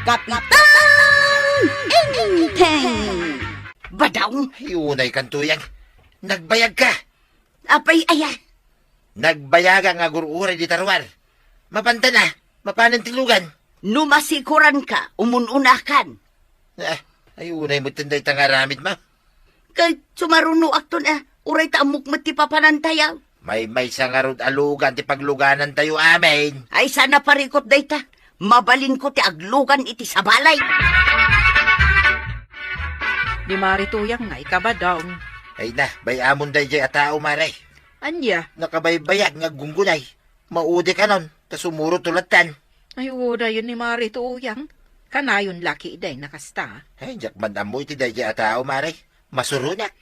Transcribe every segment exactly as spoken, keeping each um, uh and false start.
Kapitan Enteng! Badaw! Ay, unay kan, Tuyang. Nagbayag ka. Apay aya? Nagbayag nga agur-uray dita ruar. Mapanta na, mapanen ti lugan. No masikoran ka, umun-unakan. Ah, ay, unay met dayta nga aramid, ma. Ket sumarunoakton a, uray ta ammok met ti papanantayo. Maymaysa ngarud a lugan ti pagluganantayo amin. Ay, saan a parikut dayta. Mabalinko ti aglugan iti sabali. Ni Mari Tuyang nga ikabadong. Ay na, bay-amon daydiay a tao, Mare. Ania? Nakabaybayag nga aggunggunay. Maudi kanon, ta sumuro to lattan. Ay, udayon ni Mari Tuyang. Kanayon laki iday nakasta. Ay, diak man ammo iti daydiay a tao, Mare. Masuronak.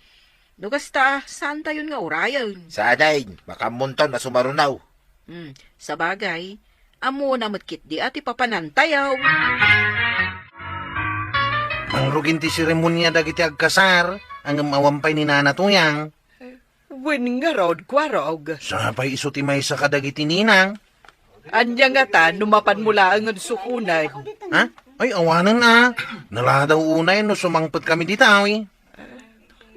No kasta, saantayon nga urayen? Saanen, makaammonton a sumaruno. Hmm, sabagay, ammona met ketdi a ti papanantayo. Mangrugin ti seremonia dagiti agkasar, ngem awan pay ni Nana Tuyang. Wen ngarud, Kuarog. Sapay isu ti maysa kadagiti ninang. Ania ngata no mapanmo laengen sukonen? Ha? Ay, awanen a. Naladaw unay no sumangpetkami dita, wi.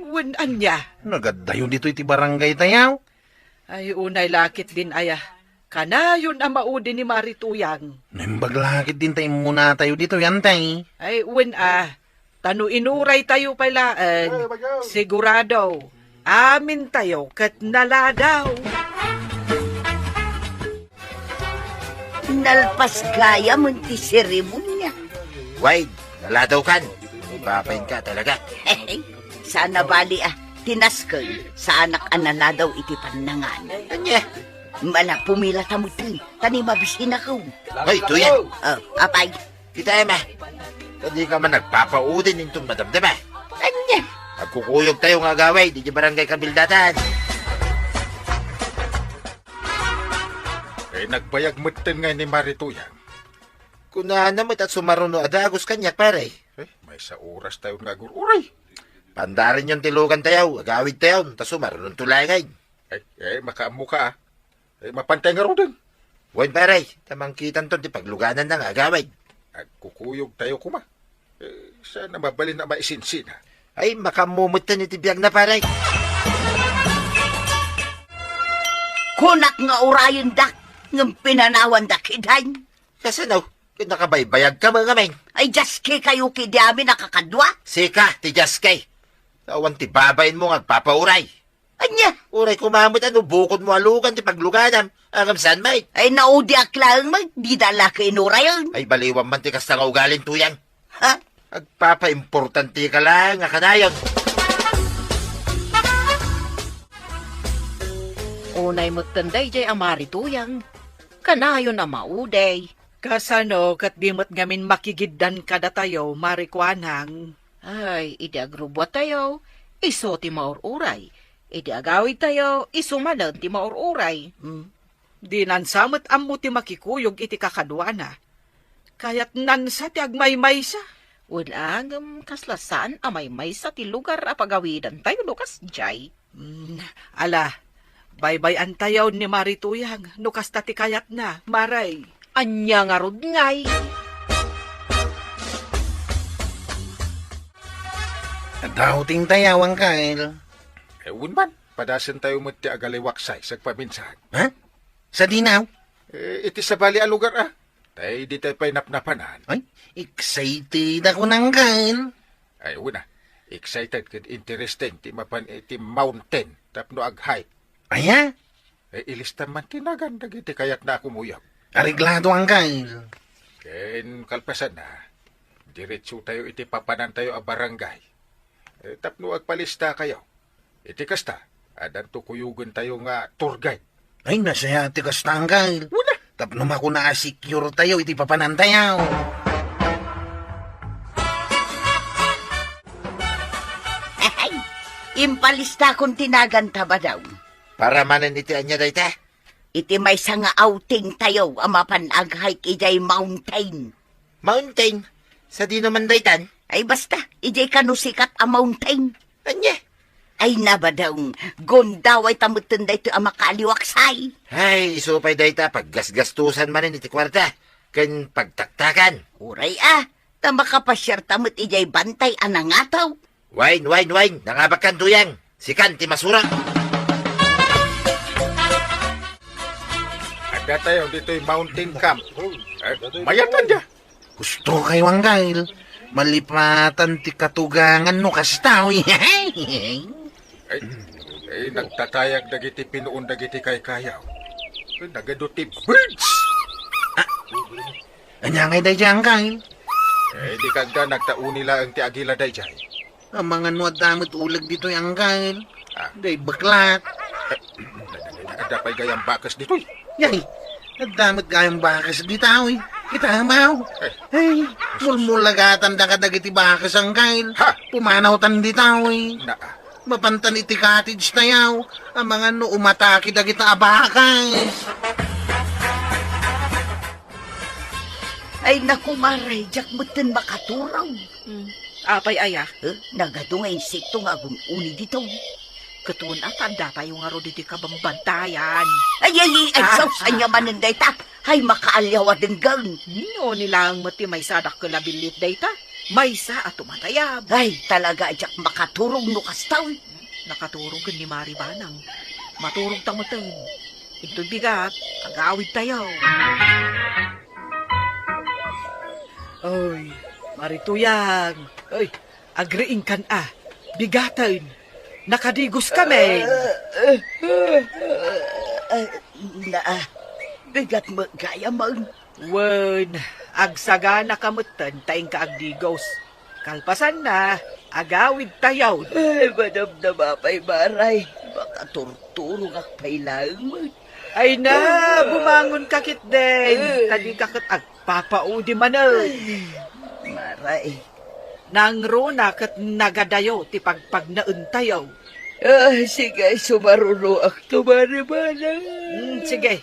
Wen ania? Nagaddayo ditoy ti barangaytayo. Ay, unay la ketdin aya. Kanayon a maudi ni Mari Tuyang. Naimbag la ketdin ta immunatayo ditoy, antay. Ay, wen a. Ta no inuraytayo pay laeng, sigurado, amintayo ket naladaw. Nalpas gayam ti seremonia. Wait, naladaw kan. Ipapain ka talaga. Saan a bali a, tinasken, saanak a naladaw iti pannangan. Ania? Mala, pumila ta metten, ta ni mabisinako. Hoy, Tuyang. Oh, apay. Kita, Emma. Kadi ka man nagpapaudin inton madamdama. Ania? Agkukuyog tayo nga agawid, di barangay kabildatan. Eh, nagbayag metten nga ni Mari Tuyang. Kunana met a sumaruno a dagus kaniak, pare. Eh, maysa oras tayo nga agur-uray. Pandarenyon ti lugan tayo, agawid tayo, ta sumaruno to laeng. Eh, eh, makaammo ka, ah. Eh, mapantay ngaruden. Wen, pare, ta mangkitanton ti paglugananna nga agawid. Agkukuyog tayo koma. Eh, saan a mabalin a maisinsina? Ay, makaammo metten iti biagna, pare. Kunak nga urayendak, ngem pinanawandak idan. Kasano? Ket nakabaybayag ka, mga men. Ay, jaske kayo kidi amin a kakadua? Sika, ti jaske. Awan ti babain mo nga agpapauray. Ania? Uray koma met a no bukod mo a lugan ti pagluganam. Agam saan, may? Ay, naudiak laeng, may. Dida la ka inurayen. Ay, baliwan man ti kasta nga ugalin, Tuyang. Ha? Agpapaimportante ka laeng nga kanayon. Unay metten daydiay a Mari Tuyang. Kanayon a maudi. Kasano ket di met ngamin makigiddan kadatayo, Mari Kuanang? Ay, idi agrubbuatayo, isu ti maur-uray. Idi agawidtayo, isu manen ti maur-uray. Hmm. Dinan sa met ammo ti makikuyog iti kakaduana. Kayatnan sa ti agmaymaysa. Wen a, ngem kasla saan a maymaysa ti lugar a pagawidantayo no kasdiay. Hmm, ala, baybay-antayo ni Mari Tuyang no kasta ti kayatna, Mari. Ania ngarud ngay? Adda outing tayo, Angkel. Eh, wen man, padasentayo met ti agaliwaksay, sagpaminsan. Ha? Sadino? Eh, iti sabali a lugar, ah. Tay, di tayo pay napnapanan. Ay, excited ako, Angkel. Ay, wen a. Excited ken interesting ti mapan iti mountain tapno ag-hike. Aya? Eh, ilistam man ti nagan dagiti kayatna a kumuyog. Areglado, Angkel. Ken kalpasanna, diretso tayo iti papanantayo a barangay. Eh, tapno agpalista kayo. Iti kasta, addanto kuyogentayo nga tour guide. Ay, nasayaat ti kasta, Angkel. Wen a. Tapno makuna a secure tayo iti papanantayo. Impalistakon ti naganta, Badaw. Para manen iti ania dayta? Iti maysa nga outing tayo a mapan ag-hike idiay mountain. Mountain? Sadino man daytan? Ay, basta, idiay kano sikat a mountain. Ania? Ay, nabadong, gundaway ta metten daytoy a makaaliwaksay. Ay, isu pay dayta, paggasgastusan manen iti kuarta, ken pagtaktakan. Uray a, Ta makapasiarta met idiay bantay a nangato. Wen, wen, wen, nangabakan, Tuyang. Sikan ti masura. Adda tayo ditoy mountain camp. Eh, mayatan dia. Husto kayo, Anggail. Malipatan ti katugangan no kasta, uy. Ay, ay, nagtatayag dagiti pinuon dagiti kaykayaw. Ay, nagadu ti birds. Ania ngay daydiay, Anggail? Eh, di kagda nagtauni laeng ti agila daydiay. Amangan no adda met uleg ditoy, Anggail. Ah. Day, baklat. Adda pay gayam bakes ditoy. Yay, adda met gayam bakes ditoy. Kita maw. Eh. Ay, mulmulagatan da kadagiti bakes, Anggail. Ha? Pumanawtan ditoy. Na, Mapantan iti cottage tayo, amangan no umatake dagita a bakes. Ay, naku, Mare, diak metten makaturog. Hmm. Apay aya? Eh, nagadu nga insekto nga agun-uni dito. Ket wen a, ta adda tayo ngarud iti kabambantayan. Ay, ay, ay, ay, ah, sus, ah, ania manen dayta? Hay, makaaliaw a denggen. No, ni laeng met ti maysa a dakkel a billit dayta. Maysa a tumatayab. Ay, talaga a diak makaturog no kasta, uy. Nakaturog ken ni Mari Banang. Maturog ta metten. Intoy bigat, agawid tayo. Oy, Mari Tuyang. Oy, agriingkan a. Bigaten. Nakadigos kami. Ah, ah, ah, ah, na, ah, bigat met gayam. Wen, agsaganaka metten ta inka agdigos. Kalpasanna, agawid tayo. Ay, madamdama pay, Maray. Makaturturogak pay laeng met. Ay na, bumangonka ketdin. Eh. Ta dika ket agpapaudi manen. Ay, Maray. Nangruna ket nagadayo ti pagpagnaentayo. Ah, sige, sumarunoak to, Mari Banang. Hmm, sige.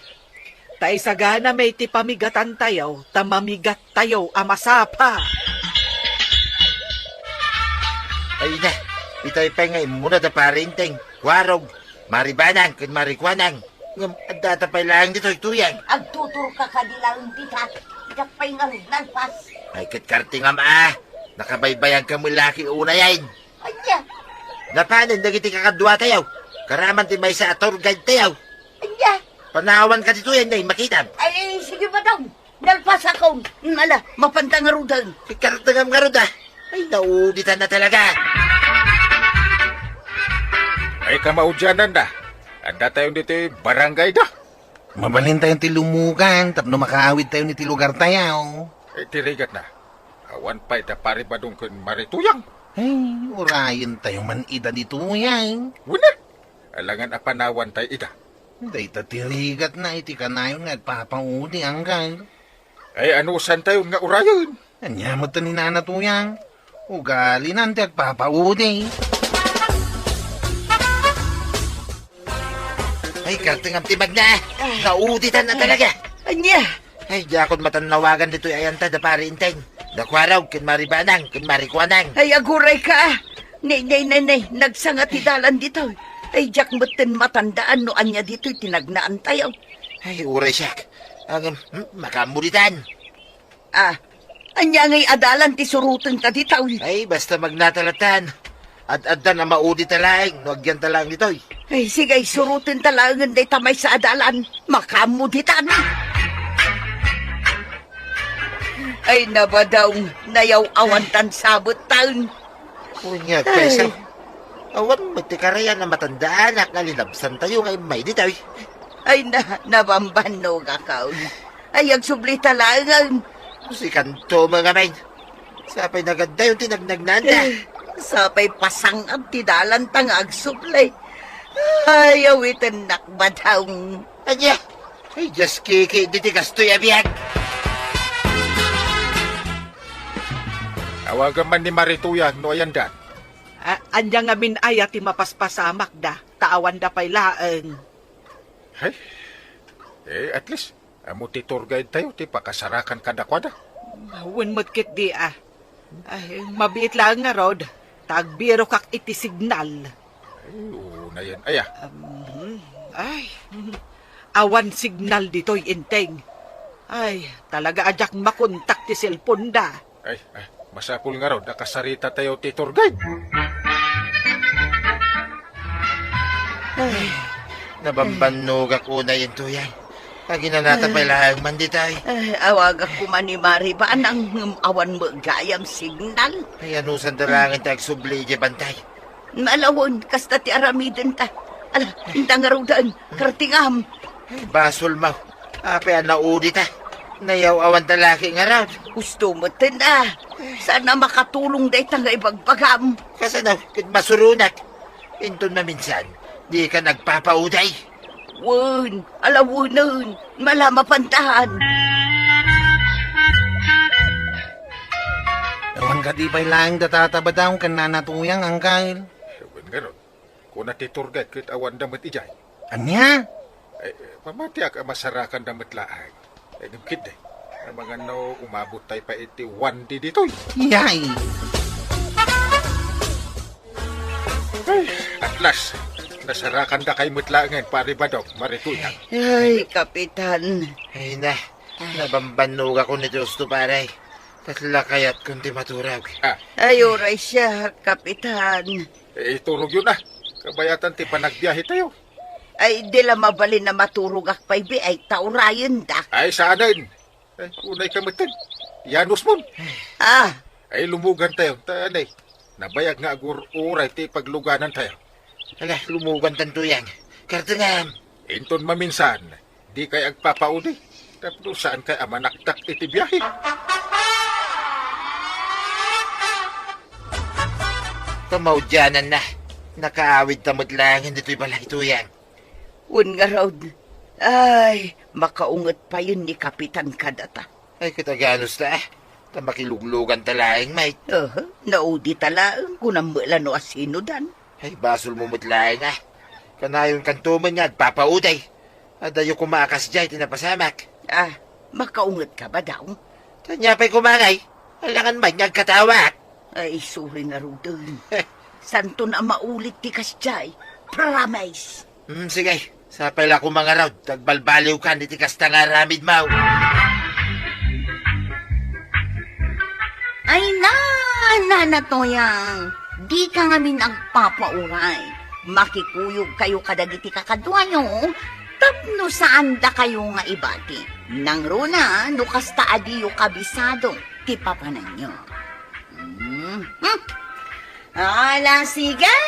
Ta isaganami ti pamigatantayo, ta mamigattayo a masapa. Ay na, itay pay nga immuna da Pari Enteng, Kuarog, Mari Banang, ken Mari Kuanang. Ngem, addata pay laeng ditoy, Tuyang. Agtuturka kadi laeng dita, diak pay ngarud nalpas. Ay, ket kartingam a, nakabaybayanka met la ket unayen. Ania? Napanen dagiti kakaduatayo. Karaman ti maysa a tour guide tayo. Ania? Panawan ka ditoy, ania, makitam. Ay, sige, Badong. Nalpasakon. Ala, mapanta ngaruden. Ikartengam ngarud, a. Ay, nauditan na talaga. Ay, kamaudianan da. Adda tayo ditoy barangay da. Mabalin tayo ti lumugan tapno makaawid tayo iti lugar tayo. Eh, ti rigat na. Awan pay da Pari Badong ken Mari Tuyang. Ay, urayen tayo man ida ditoy, ay. Wen a. Alangan a panawan tayo ida. Dayta ti rigat na iti kanayon nga agpapaudi, Anggail. Ay, anusan tayo nga urayen? Ania met ni Nana Tuyang? Ugalinan ti agpapaudi. Ay, kartengam ti magna. Ah. Nauditan na talaga. Ania? Ay, diakon matannawagan ditoy ayanta da Pari Enteng. Da Kuarog, ken Mari Banang, ken Mari Kuanang. Ay, agurayka. Nay, nay, nay, nay, nagsanga ti dalan ditoy. Ay, diak metten matandaan no ania ditoy ti nagnaan tayo. Ay, uray siak. Ang, hmm, makaammo ditan. Ah, ania ngay a dalan ti suruten ta ditoy? Ay, basta magnatalatan. Ad-addan a maudi ta laeng no agyan ta laeng ditoy. Ay, sige, suruten ta laengen dayta maysa a dalan. Makaammo ditan. Ay, nabadong, nayaw-awan tan sabet taen. Unya, ay. Payso. Awan met ti karayan a matandaanak nga linabsan tayo nga immay ditoy. Ay, na, nabambannog akon. Ay, agsubli ta laengen. Sikanto, mga men. Sapay nagaddayon ti nagnagnaanta. Eh, sapay pasangab ti dalanta nga agsubli. Ay, awitennak, Badong. Ania? Ay, just kiki, diti kastoy a biag. Awagan man ni Mari Tuyang no ayandan. A-, ania ngamin aya ti mapaspasamakda, ta awanda pay laeng. Hay? Eh, at least, ammo ti tour guide tayo ti pakasarakan kadakuada. Wen met ketdi, a. Ay, mabiit laeng ngarud, ta agbirokak iti signal. Ay, unayen aya. Um, ay, awan signal ditoy, Enteng. Ay, talaga a diak makontak ti cellphone da. Ay, ay, masapul ngarud a kasarita tayo ti tour guide. Ay, nabambannogak unay, Intoyang. Aginanata pay laeng man ditoy. Ay, awagak koma ni Mari Banang ngem awan met gayam signal. Ay, anusanda laengen ti agsubli idiay bantay? Alawen, kasta ti aramidenta. Ala, inta ngaruden, kartingam. Ay, basolmo. Apay a naudita? Nayaw-awanta laki ngarud. Husto metten a. Saan a makatulong dayta nga ibagbagam? Kasano, ket masuronak. Inton maminsan, dika nagpapauday. Wen, alawenen, malamapantan. Awan kadi pay laeng data Tata Badaw ken Nana Tuyang, Angkel. Wen ngarud, kuna ti tour guide ket awanda met idiay. Ania? Eh, pamatiak a masarakanda met laeng. Eh, ngem ketdi, amangan no umabot tayo pay iti one day ditoy. Yay! Ay, at last, nasarakandakay met laengen, Pare Badong, Mari Tuyang. Ay, Kapitan. Ay na, nabambannogak unay iti husto, pare. Kasla kayatkon ti maturog. Ah. Ay, uray siak, Kapitan. Eh, iturogyo na. Kabayatan ti panagbiahe tayo. Ay, di la mabalin a maturogak pay, bi, ay, ta urayendak. Ay, saanen. Ay, unay ka metten. Yanusmon. Ah. Ay, lumugan tayo. Ta, anay, nabayag nga agur-uray ti pagluganan tayo. Ala, lumugan tanto yan. Kartengam. Inton maminsan, dikay agpapaudi. Tapno saankay a manaktak iti biahe. Pamaudianan na. Nakaawid ta met laeng ditoy balay, Tuyang. Wen ngarud, ay, makaunget payen ni Kapitan kadata. Ay, ket aganusta, ah. Ta makilugluganta laeng met. Aha, naudita laeng, kunam met la no asinodan. Ay, basolmo met laeng, ah. Kanayonkanto met nga agpapauday. Adayo koma a kasdiay ti napasamak. Ah, makaunget ka ba daw? Ania pay koma ngay? Alangan met nga agkatawak. Ay, sorry ngaruden. Santon a maulit ti kasdiay. Promise. Hmm, sige. Sapay la koma ngarud, ta agbalbaliwkan iti kasta nga aramidmo. Ay na, Nana Toyang, dika ngamin agpapauray. Makikuyogkayo kadagiti kakaduayo tapno saandakayo nga ibati. Nangruna no kasta a diyo kabisado ti papananyo. Hmm. Hmm. Ala, sige!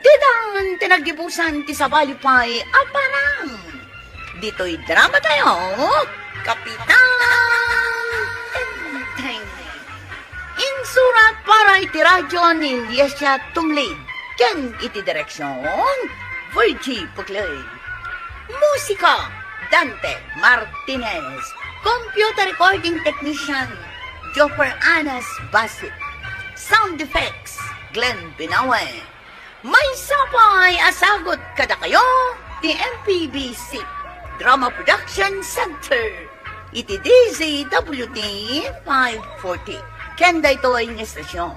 Ditan ti naggibusan ti sabali pay a parang. Ditoy drama tayo, Kapitan Enteng. Insurat para iti radyo ni Liesia Tumlid, ken iti direksyon, Virgie Puclay. Musika, Dante Martinez. Computer recording technician, Joffer Anas Basit. Sound effects, Glenn Binawe. Maysa pay a sagut kadakayo ti M P B C Drama Production Center iti D Z W T five forty. Ken daytoy nga estasyon,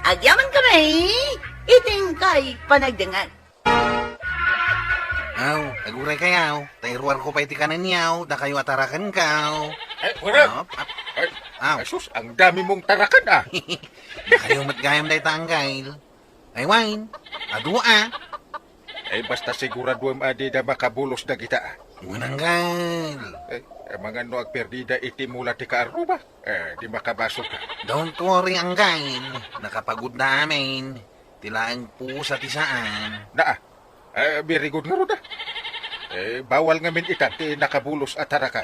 agyamankami iti inkay panagdengngeg. Aw, aguray kayaw, ta iruarko pay ti kanenyaw, dakayo a tarakenko. Ay, wala. Op, op. Ay, aw. Ay, sus, ang dami mong tarakan, ah. Dakayo met gayam dayta, Angkel. Ay, wen, adu, ah. Ay, basta siguraduem a dida makabulos dagita, ah. Wen, Angkel. Ay, amangan no agperdida iti mula ti kaarruba. Eh, di makabasol ka. Don't worry, Angkel. Nakapagudda amin. Ti laeng pusa ti saan. Naa. Eh, very good ngarud, ah. Eh, bawal ngamin itan ti nakabulos a tarakan.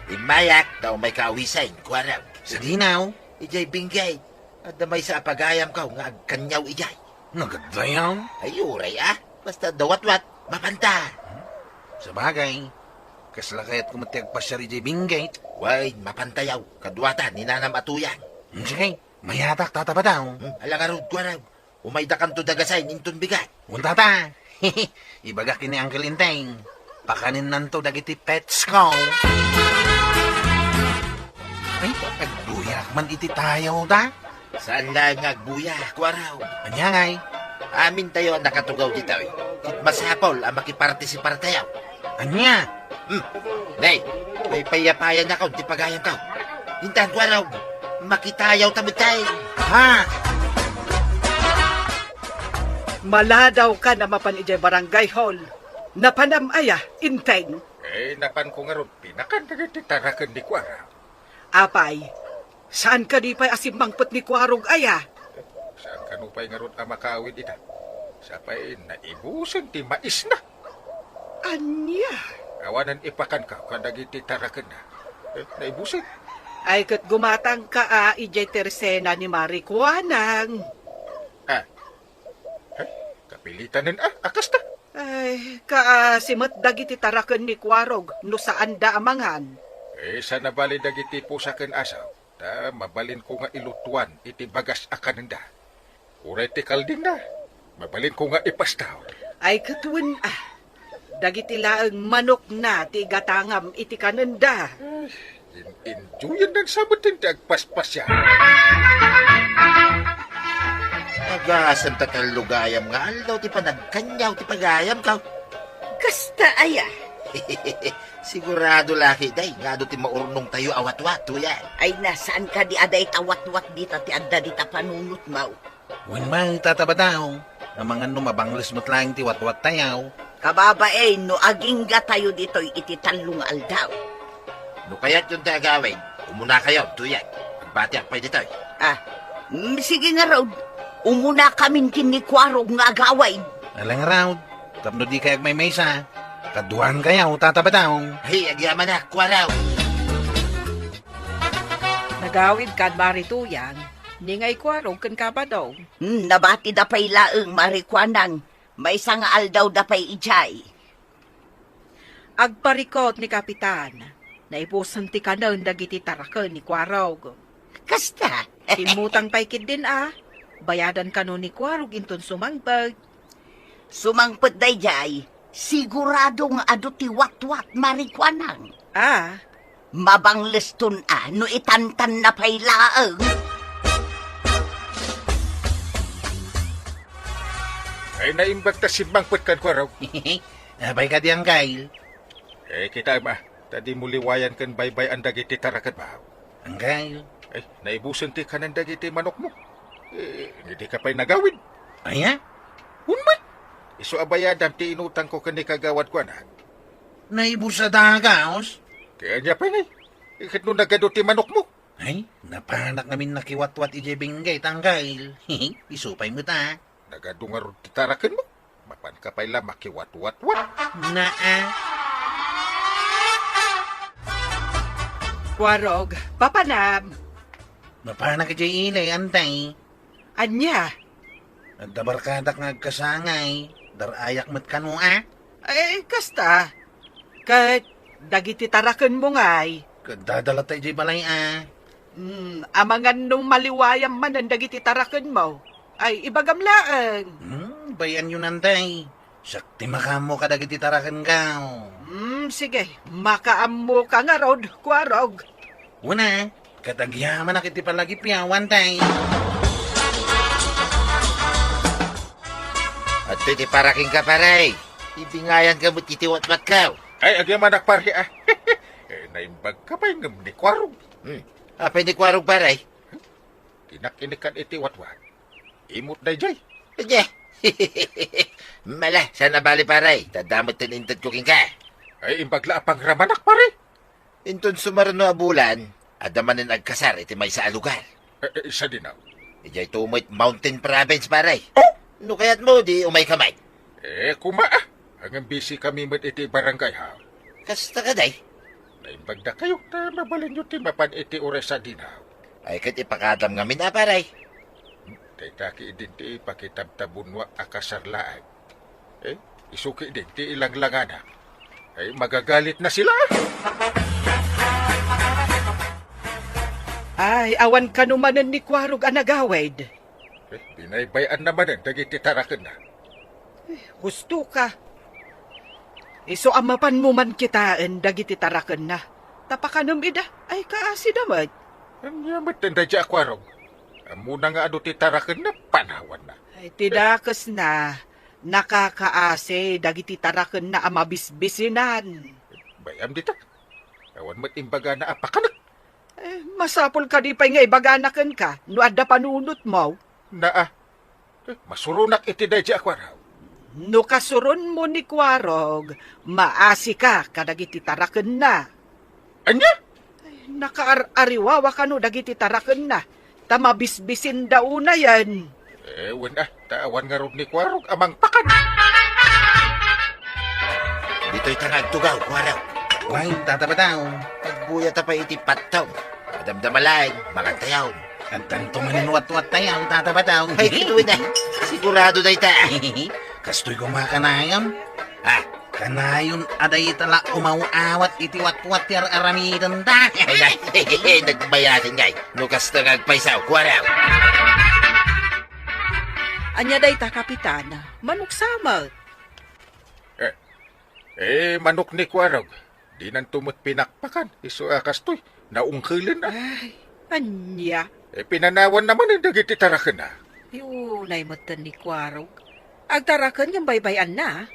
Immayak, ta umayka awisen, kuarem. Sadino? Idiay Benguet. Adda maysa a pagayamko nga agkaniaw idiay. Nagadayaw? Ay, uray, ah. Basta adda watwat, mapanta. Sabagay, kasla kayatko met ti agpasiar idiay Benguet. Wen, mapantayaw, kaduata ni Nanam a Tuyang. Hmm, sige, mayatak, Tata Badaw. Hmm, ala ngarud, kuarem. Umaydakanto dagasain inton bigat. Wen, Tata. Ibagak ken ni Uncle Enteng. Pakanennanto dagiti petsko. Ay, agbuyak man iti tayaw da. Saan laeng nga agbuyak, kuarem. Ania ngay? Amintayo a nakatugaw ditoy. Ket masapul a makipartisipartayo. Ania? Hmm. Nay, paypayapayan nakon ti pagayamko. Intan, Kuarog, makitayaw ta met tay. Ha? Maladawkan a mapan idiay barangay hall. Napanam aya, Inteng? Eh, napanko ngarud, pinakan dagiti taraken ni Kuarog. Apay, saan kadi pay a simmangpet ni Kuarog aya? Saan kano pay ngarud a makaawid ita? Sapay, naibusen ti maisna. Ania? Awanen ipakanka kadagiti tarakenna. Eh, naibusen. Ay, ket gumatangka a idiay tersena ni Mari Kuanang. Ah, eh, kapilitanen a, a kasta. Ay, kaasi met dagiti taraken ni Kuarog no saanda a mangan. Eh, saan a bali dagiti pusa ken asaw, ta mabalinko nga ilutuan iti bagas a kanenda. Uray ti kaldingna, mabalinko nga ipastaw. Ay, ket wen a, dagiti laeng manokna ti igatangam iti kanenda. Ay, in-enjoyen nan sa met ti agpaspasiar. Agasem ta tallo gayam nga aldaw ti panagkaniaw ti pagayamko. Kasta aya? Sigurado laki, day, nga adu ti maurnongtayo a watwat, Tuyang. Ay, na, saan kadi a dayta watwat dita ti adda dita panunotmo? Wen man, Tata Badaw, amangan no mabangles met laeng ti watwattayo. Kababain, no aginggatayo ditoy iti tallo nga aldaw. No kayatyon ti agawid, umunakayo, Tuyang. Agbatiak pay ditoy. Ah, mm, sige ngarud. Umunakamin ken ni Kuarog nga agawid. Ala ngarud, tapno dikay agmaymaysa, kaduaankayo, Tata Badaw. Ay, agyamanak, Kuarog. Nagawid kad Mari Tuyang, ni ngay Kuarog ken Kabadong. Hmm, nabatida pay laeng, Mari Kuanang, maysa nga aldawda pay idiay. Agparikut ni Kapitan, naibusen ti kanen dagiti taraken ni Kuarog. Kasta? Immutang pay ketdin a, bayadan kano ni Kuarog inton sumangpet. Sumangpet daydiay, sigurado nga adu ti watwat, Mari Kuanang. Ah? Mabangleston a no itantanna pay laeng. Ay, naimbag ta simmangpet kan Kuarog. Apay kadi, Angkel? Eh, kitaem a, ta dimo liwayan ken baybay-an dagiti tarakenmo. Angkel? Eh, naibusen ti kanen dagiti manokmo. Eh, dika pay nagawid. Aya? Wen met. Isu a bayadam ti inutangko ken ni Kagawad Kuanang. Naibusen a dagus? Kaya ania pay ngay? Ket no nagadu ti manokmo? Ay, napanak ngamin nakiwatwat idiay bingget, Angkel. Isu pay met a. Nagadu ngarud ti tarakenmo? Mapanka pay la makiwatwatwat. Naa. Kuarog, papanam. Mapanak idiay ili, Antay. Ania? Adda barkadak nga agkasangay, dar-ayak met kano a? Ay, kasta. Ket dagiti tarakenmo ngay? Ket dadalata idiay balay a. Hmm, amangan no maliwayam manen dagiti tarakenmo. Ay, ibagam laeng. Hmm, bay-anyo, Antay. Siak ti makaammo kadagiti tarakenko. Hmm, sige. Makaammoka ngarud, Kuarog. Wen a, ket agyamanak iti palagipiaw, Antay. Adtoy ti parakenka, pare. Ibingayanka met iti watwatko. Ay, agyamanak, pare, a. Eh, naimbagka pay ngem ni Kuarog. Hmm. Apay ni Kuarog, pare? Dinak inikkan iti watwat. Immut daydiay. Ania? Mala, saan a bali, pare? Ta adda met ti intedko kenka. Ay, imbag la a pangramanak, pare. Inton sumarno a bulan, adda manen agkasar iti maysa a lugar. Eh, eh, sadino? Idiay to met Mountain Province, pare. Oh? No kayatmo, di umayka met. Eh, koma a. Ngem busy kami met iti barangay hall. Kasta kadi? Naimbagdakayo ta mabalinyo ti mapan iti oras a dinner. Ay, ket ipakadam ngamin a, pare. Dayta ketdin ti ipakitabtabonwa a kasar laeng. Eh, isu ketdin ti ilanglangana. Ay, magagalitna sila. Ay, awan kano manen ni Kuarog a nagawid. Eh, binaybay-anna manen dagiti tarakenna. Eh, husto ka. Isu a mapanmo man kitaen dagiti tarakenna. Ta pakanem ida, ay kaasida met. Ania met dayta a Kuarog? Ammona nga adu ti tarakenna, panawanna. Ay, ti dakesna, nakakaasi dagiti tarakenna a mabisbisinan. Bay-am dita. Awan met imbagana a pakanek. Eh, masapul kadi pay nga ibagana kenka no adda panunotmo? Naa. Eh, masuronak iti daydi a kuarog. No kasuronmo ni Kuarog, maasika kadagiti tarakenna. Ania? Nakaar-ariwawa kano dagiti tarakenna, ta mabisbisinda unayen. Eh, wen a, ta awan ngarud ni Kuarog a mangpakan. Ditoy ta nga agtugaw, Kuarog. Wen, Tata Badaw. Agbuyat a pay iti patto. Madamdama laeng, mangantayo. Addanto manen watwattayo, Tata Badaw. Ay, kitaen na. Sigurado dayta. Kastoy koma kanayon. Ah, kanayon a dayta la umaw-awat iti watwat ti ar-aramidenda. Ay, na, nagbayasin ngay. No kasta nga agpaysaw, Kuarog. Ania dayta, Kapitan? Manok sa met? Eh, eh, manok ni Kuarog. Dinanto met pinakpakan, isu a kastoy, naungkelen a. Ay, ania? Eh, pinanawanna manen dagiti tarakenna. Ay, unay metten ni Kuarog. Agtaraken ngem baybay-anna.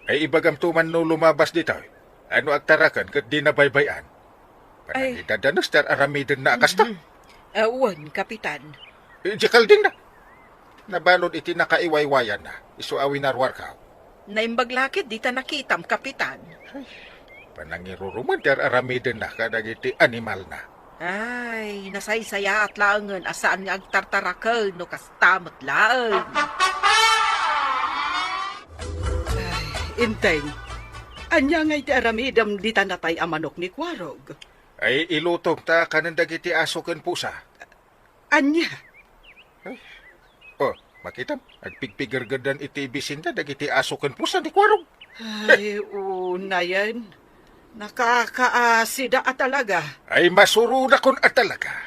Ay, ibagamto man no lumabas ditoy. Ano agtaraken ket di nabaybay-an? Ay. Panangidadanes ti ar-aramidenna a kasta. Mhm. Eh, wen, Kapitan. Eh, di kaldingna. Nabalud iti nakaiwaywayanna, isu a winarwarko. Naimbag la ket dita nakitam, Kapitan. Ay, panangirurumen ti ar-aramidenna kadagiti animalna. Ay, nasaysayaat laengen a saan nga agtartaraken no kasta met laeng. Ay, Enteng, ania ngay ti aramidem dita natay a manok ni Kuarog? Ay, ilutom ta kanen dagiti aso ken pusa. Ania? Ay. Oh, makitam, agpigpigergerdan iti bisinda dagiti aso ken pusa ni Kuarog. Ay, unayen. Nakakaasida a talaga. Ay, masuronakon a talaga.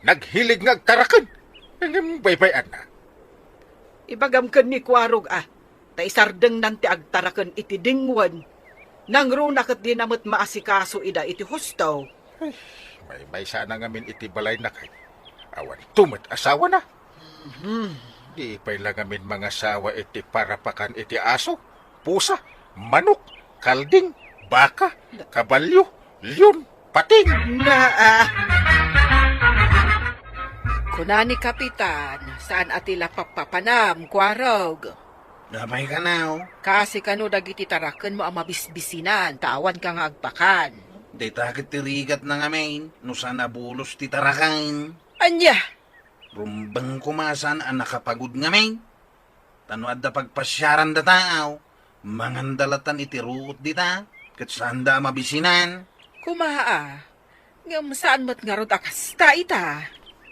Naghilig nga agtaraken. Ngem baybay-anna. Ibagam ken ni Kuarog a, ta isardengnan ti agtaraken iti dingwen. Nangruna ket dina met maasikaso ida iti husto. Ay, maymaysana ngamin iti balayna kay awanto met asawana. Mhm. Di pay la ngamin mangasawa iti parapakan iti aso, pusa, manok, kalding, baka, kabalio, leon, pating. Naa. Kuna ni Kapitan, saan a ti la pappapanam, Kuarog. Apay kano? Kaasi kano dagiti tarakenmo a mabisbisinan ta awanka nga agpakan. Dayta ket ti rigatna ngamin, no saan a bulos ti taraken. Ania? Rumbeng koma saan a nakapagud ngamin. Ta no adda pagpasiaran da tao, manganda latan iti ruot dita, ket saanda a mabisinan. Kuma a, ngem saan met ngarud a kasta ita.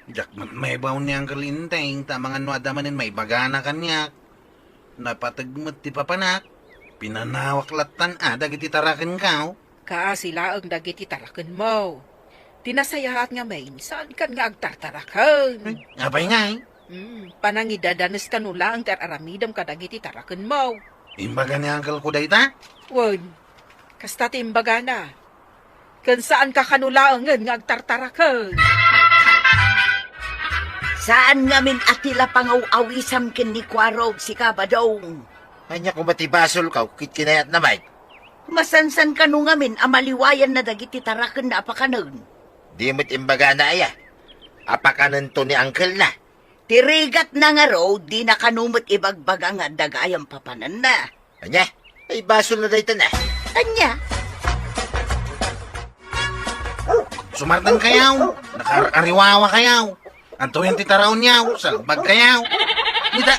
Diak met maibaon ni Uncle Enteng, ta amangan no adda manen maibagana kaniak. Napateg met ti papanak, pinanawak latan a dagiti tarakenko. Kaasi laeng dagiti tarakenmo. Ti nasayaat ngamin, saankan nga agtartaraken. Ay, apay ngay? Hmm, panangidadanes kano laeng ti ar-aramidem kadagiti tarakenmo. Imbaga ni uncle ko dayta? Wen, kasta ti imbagana. Ken saanka kano laengen nga agtartaraken. Saan ngamin a ti la pangaw-awisam ken ni Kuarog, sika, Badong. Ania koma ti basolko ket kinayatna met? Masansan kano ngamin a maliwayanna dagiti tarakenna a pakanen? Di met imbagana aya a pakanento ni uncle-na. Ti rigatna ngarud, dina kano met ibagbaga nga adda gayam papananna. Ania? Ay, basolna dayta na. Ania? Sumardengkayo, nakaar-ariwawa kayo. Adtoyen ti taraonyo, salbagkayo. Dita,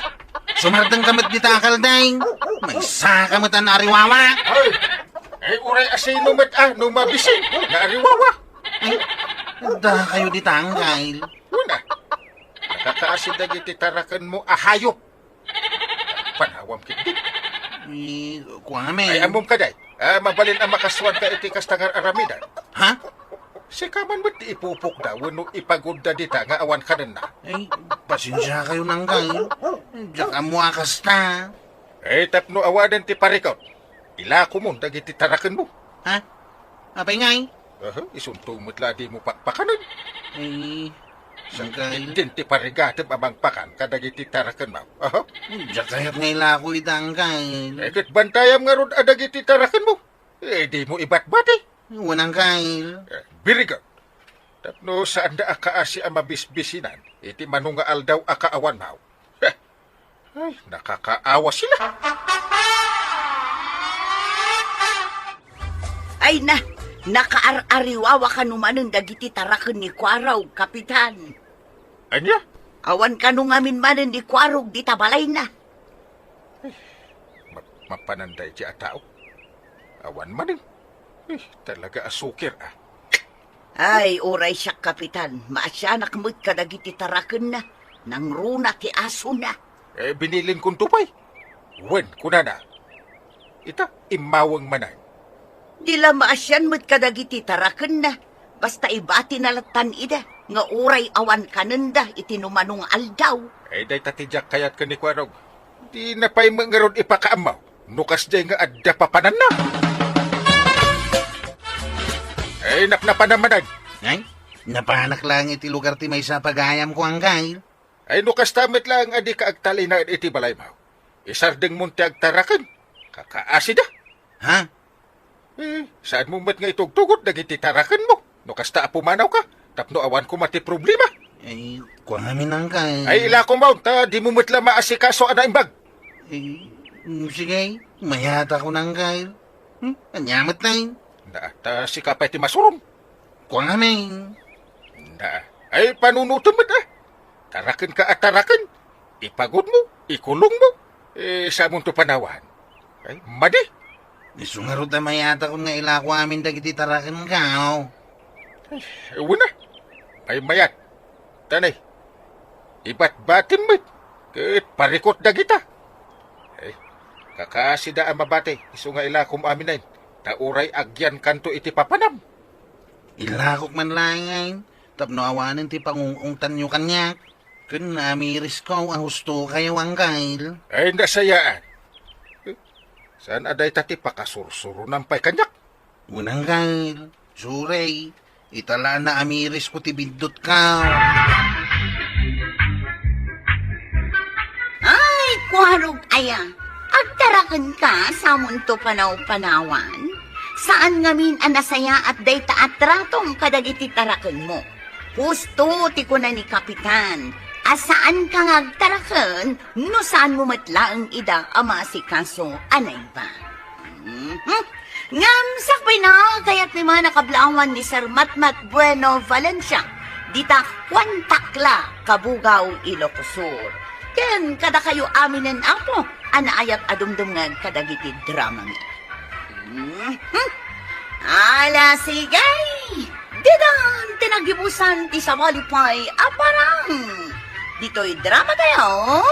sumardengka met dita a kalding. Maysaka met a naariwawa. Ay, ay, uray a sino met a no mabisin, naariwawa. Ay, adda kayo dita, uncle. Una, nakakaasi dagiti tarakenmo a hayop. Panawam ketdi. Ni, kuan ngamin. Ay, ammom kadi, ah, mabalin a makasuanka iti kasta nga ar-aramidan. Ha? Sika man met ti ipupokda wenno ipagudda dita nga awan kanenna. Ay, pasensiakayo, uncle. Diak ammo a kasta. Eh, tapno awanen ti parikut, ilakomon dagiti tarakenmo. Ha? Apay ngay? Aha, isunto met la a dimo pakpakanen. Ay, uncle. Sangkay din ti parigatem a mangpakan kadagiti tarakenmo. Aha. Diak kayat nga ilako ita, uncle. Eh, ket bantayam ngarud a dagiti tarakenmo. Eh, dimo ibatbati. Wen, Uncle. Eh, very good. Tapno saanda a kaasi a mabisbisinan iti mano nga aldaw a kaawan, maw. Heh. Ay, nakakaawa sila. Ay na, nakaar-ariwawa kano manen dagiti taraken ni Kuarog, Kapitan. Ania? Awan kano ngamin manen ni Kuarog dita balayna. Ma-, mapananda iti a tao. Awan manen. Eh, talaga a sukir, ah. Ay, uray siak, Kapitan, maasianak met kadagiti tarakenna. Nangruna ti asona. Eh, binilinkon to pay. Wen, kunana. Ita, immaweng manen. Di la maasian met kadagiti tarakenna. Basta ibatina lattan ida nga uray awan kanenda iti numano nga aldaw. Eh, dayta ti diak kayat ken ni Kuarog. Di na pay met ngarud ipakaammo no kasdiay nga adda papananna. Eh, napnapanam manen. Ay, napanak laeng iti lugar ti maysa a pagayamko, Uncle. Ay, no kasta met laeng a dika agtalinaed iti balaymo, isardengmon ti agtaraken. Kakaasida. Ha? Eh, saanmo met nga itugtugot dagiti tarakenmo no kasta a pumanawka tapno awan koma ti problema. Ay, kuamin, Uncle. Ay, ilakom manen, ta dimo met la maasikaso a naimbag. Eh, mm, sige, mayatakon, Uncle. Hmm? Ania met laeng? Na, ta sika pay ti masurom. Kuamin. Na, ay, panunotem met, ah. Tarakenka a taraken. Ipagudmo, ikulongmo. Eh, saanmonto panawan. Ay, madi. Isu ngarud a mayatakon nga ilako amin dagiti tarakenka, oh. Ay, wen a. Ay, mayat. Tanay. Ibatbatim met. Ket parikot dagita. Ay, kakaasida a mabati, isu nga ilakom amin, ta uray agyankanto iti papanam. Ilakok man laeng, tapno awanen ti pangung-ungtanyo kaniak. Ken naamirisko a husto kayo, Uncle. Ay, nasayaan. Saan a dayta ti pakasursuronan pay kaniak? Wen, Uncle. Sorry. Ita la a naamirisko ti bindutko. Ay, Kuarog aya. Agtarakenka, saanmonto panaw-panawan. Saan ngamin a nasayaat dayta a tratom kadagiti tarakenmo. Husto ti kuna ni Kapitan a saanka nga agtaraken no saanmo met laeng ida a maasikaso a naimbag. Mhm. Ngem sakbayna, kayatmi man a kablawan ni Sir Matmat Bueno Valencia, dita Kuantakla, Cabugao, Ilocos Sur. Ken kadakayo aminen, Apo, a naayat a dumdumngeg kadagiti dramami. Mhm. Ala, sige! Didan ti naggibusan ti sabali pay a parang. Ditoy dramatayo,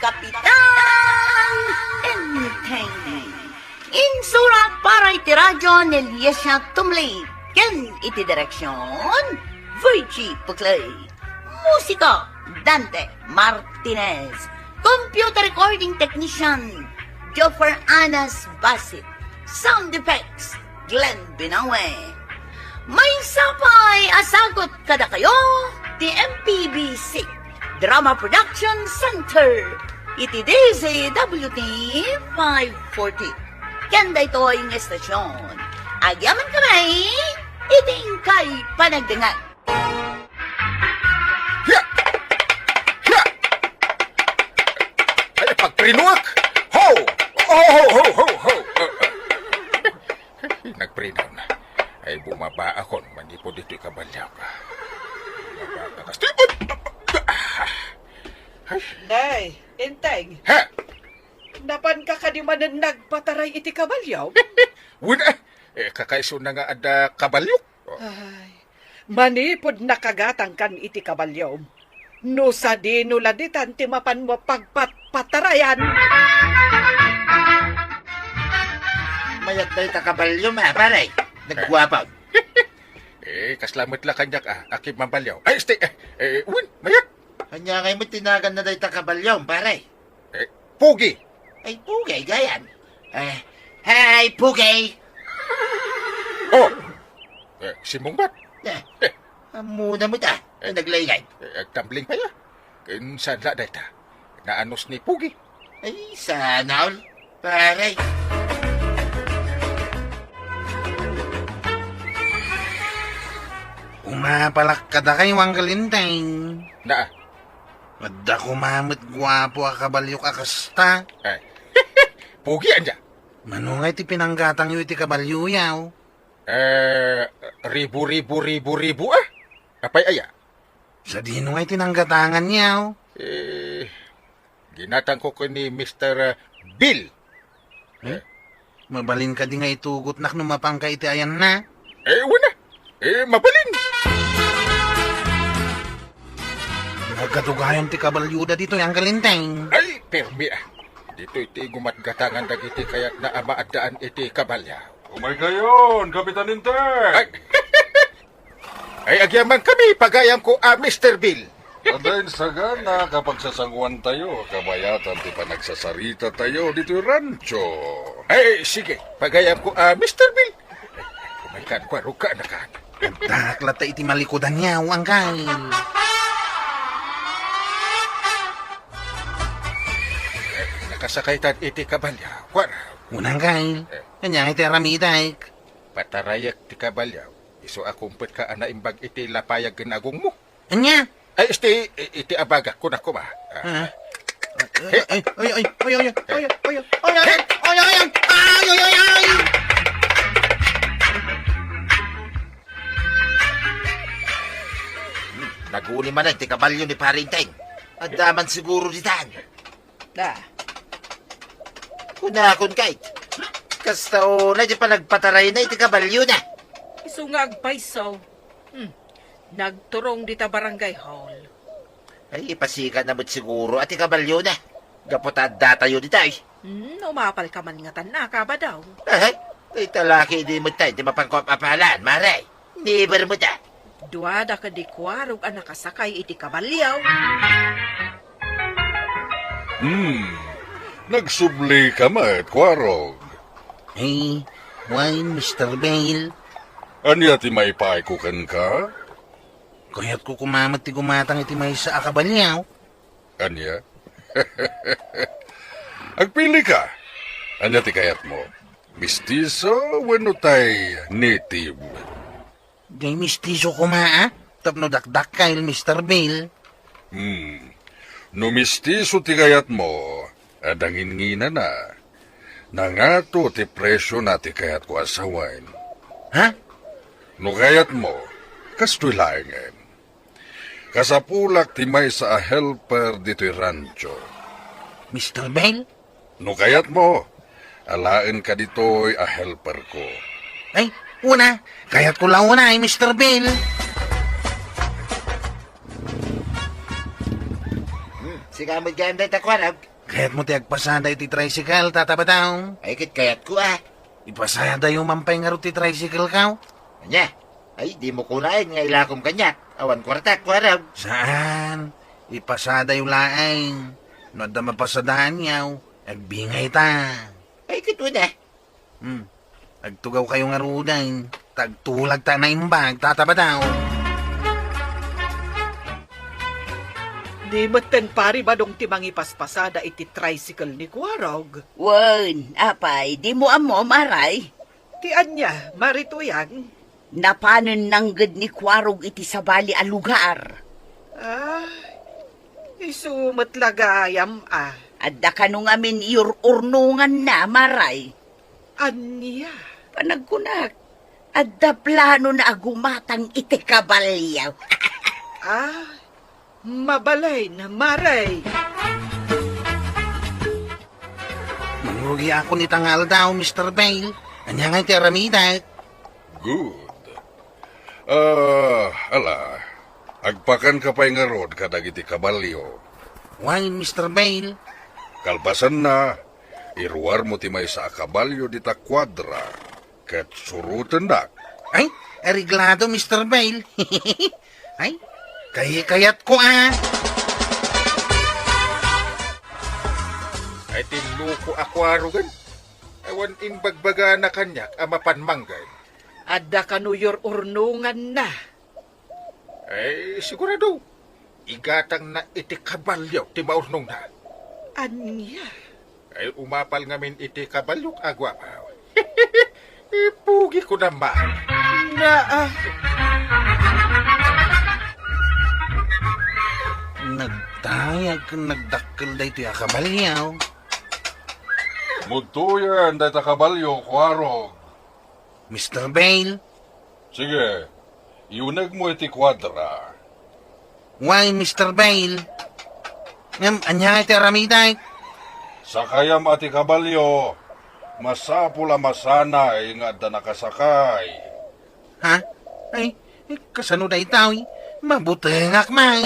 Kapitan Enteng. Insurat para iti radio ni Liesia Tumli. Ken iti direksion, Virgie Puclay. Musika, Dante Martinez. Computer recording technician, Joffer Anas Basit. Sound effects, Glenn Binawe. Maysa pay a sagut kadakayo ti M P B C Drama Production Center iti D Z W T five forty. Ken daytoy nga estasion, agyamankami iti inkay panagdengngeg. Hiya! Hiya! Ay, pagprinoak! Ho! Ho, ho, ho, ho, ho! Nagprinaw na. Ay, bumaba akon manipod iti kabalyo ka. Bumaba ka, kasti-, ay! Day, Enteng. Ha? Napanka kadi manen nagpataray iti kabalyo? Wen, eh, eh, kakaiso na nga adda kabalyo. Oh. Ay, manipod nakagatangkan iti kabalyo. No sadino la ditan ti mapanmo pagpatpatarayan? Mayat dayta kabalyo, ma, pare. Nagguapaw. Eh, kasla met la kaniak, ah, a kimmabalyo. Ay, este, eh, eh, wen, mayat. Ania ngay met ti naganna dayta kabalyo, pare? Eh, Pugi. Ay, Pugi, gayan. Eh, hey, Pugi! Oh! Eh, simmungbat. Eh, ammona met, ah. Eh, naglaylay. Eh, agtambling pay, ah. Ken saan la dayta? Naanus ni Pugi. Ay, sana all, pare. Pumapalak kadakayo, Uncle Enteng. Na, Adda koma met guapo a kabalio a kasta. Ay. Pugi, ania? Mano nga iti pinanggatangyo iti kabalioyo? Eh, ribu, ribu, ribu, ribu, ah. Apay aya? Sadino nga iti nanggatanganyo? Eh, ginatangko ken ni Mister Bill. Eh? Mabalin kadi nga itugotnak no mapanka iti ayanna? Eh, wen a. Eh, mabalin. Nagkatugayan ti kabalioda ditoy, Uncle Enteng. Ay, permi, ah. Ditoy ti gumatgatangan dagiti kayatna a maaddaan iti kabalio. Umaykayon, Kapitan Enteng! Ay, ay, agyamankami, pagayamko a Mister Bill. Adda insagana a pagsasanguantayo, kabayatan ti panagsasarita tayo ditoy rancho. Ay, sige, pagayamko a Mister Bill. Umaykan, kuarog ka, anakan. Addaak latta iti malikudanyo, Uncle. Nakasakaytan iti kabalio, kuarog. Wen a, Uncle. Eh. Ania nga iti aramidek? Patarayek ti kabalio. Isu a kumpetka a naimbag iti lapayag ken agongmo. Ania? Ay, isti, i-, iti abagak, kunak koma. Ah. Ah. Ay, ay, ay, ay, ay, ay, ay, ay, ay, ay, ay, ay, ay, ay, ay. Naguli manen ti kabalio ni Pare Enteng. Adda man siguro ditan. Da. Kunakon kay, kasta unay ti panagpatarayna iti kabaliona. Isu nga agpayso. Hmm. Nagturong dita barangay hall. Ay, ipasikat na met siguro a ti kabaliona. Gapu ta addatayo dita, eh. Hmm, umapal ka man ngatan a, Kabadaw. Ay, ay, talaki di met tayo, di mapangkop-apalan, mare. Never met a. Dua da kadi kuarog a nakasakay iti kabalio. Hmm, nagsubli ka met, kuarog. Eh, wen, Mister Bale. Ania ti maipaayko kenka? Kayatko koma met ti gumatang iti maysa a kabalio. Ania? Agpili ka. Ania ti kayatmo? Mistiso wenno tay native? Diay mistiso koma, a? Tapno dakdakkel, Mister Bale. Hmm. No mistiso ti kayatmo, adda nginginana. Nangato ti presiona ti kayatko a sawen. Ha? No kayatmo, kastoy laengen. Kasapulak ti maysa a helper ditoy rancho. Mister Bale? No kayatmo, alaenka ditoy a helperko. Ay, wen a, kayatko la unay, Mister Bale. Hmm, sika met gayam dayta kuarog. Kayatmo ti agpasada iti tricycle, Tata Badong? Ay, ket kayatko, a. Ipasadayo man pay ngarud ti tricycle-ko? Ania? Ay, dimo kunaen nga ilakom kaniak. Awan kuartak, kuarog. Saan? Ipasadayo laeng. No adda mapasadaanyo, agbingayta. Ay, ket wen a. Hmm. Agtugawkayo ngaruden, ta agtulagta a naimbag, Tata Badong. Di metten Pari Badong ti mangipaspasada iti tricycle ni Kuarog. Wen, apay, dimo ammo, Maray? Ti ania, Mari Tuyang? Napanen nangged ni Kuarog iti sabali a lugar. Ah, isu met la gayam, a. Adda kano ngamin iyur-urnonganna, Maray? Ania? Panagkunak, adda planona a gumatang iti kabalio. Ah, mabalin, Maray. Mangrugiakon ita nga aldaw, Mister Bale. Ania nga iti aramidek? Good. Ah, ala, agpakanka pay ngarud kadagiti kabalio. Wen, Mister Bale. Kalpasanna, iruarmo ti maysa a kabalio dita kuadra, ket surotendak. Ay, areglado, Mister Bale. Ay, kay-, kayatko, a. Ay, ti loko a Kuarogen. Awan imbagbagana kaniak a mapan mangged. Adda kano iyur-urnonganna. Ay, sigurado. Igatangna iti kabalio ti maurnongna. Ania? Ay, umapal ngamin iti kabaliok a guapo. Ipugiko naman. Naa. Ay, agkan nagdakkel daytoy a kabalyo. Mudtoyen dayta kabalyo, Kuarog. Mister Bale? Sige, iunegmo iti kuadra. Why, Mister Bale? Ngem, ania nga iti aramidek? Sakayam a ti kabalyo. Masapul a masanay nga adda nakasakay. Ha? Ay, kasano daytoy? Mabutengak man.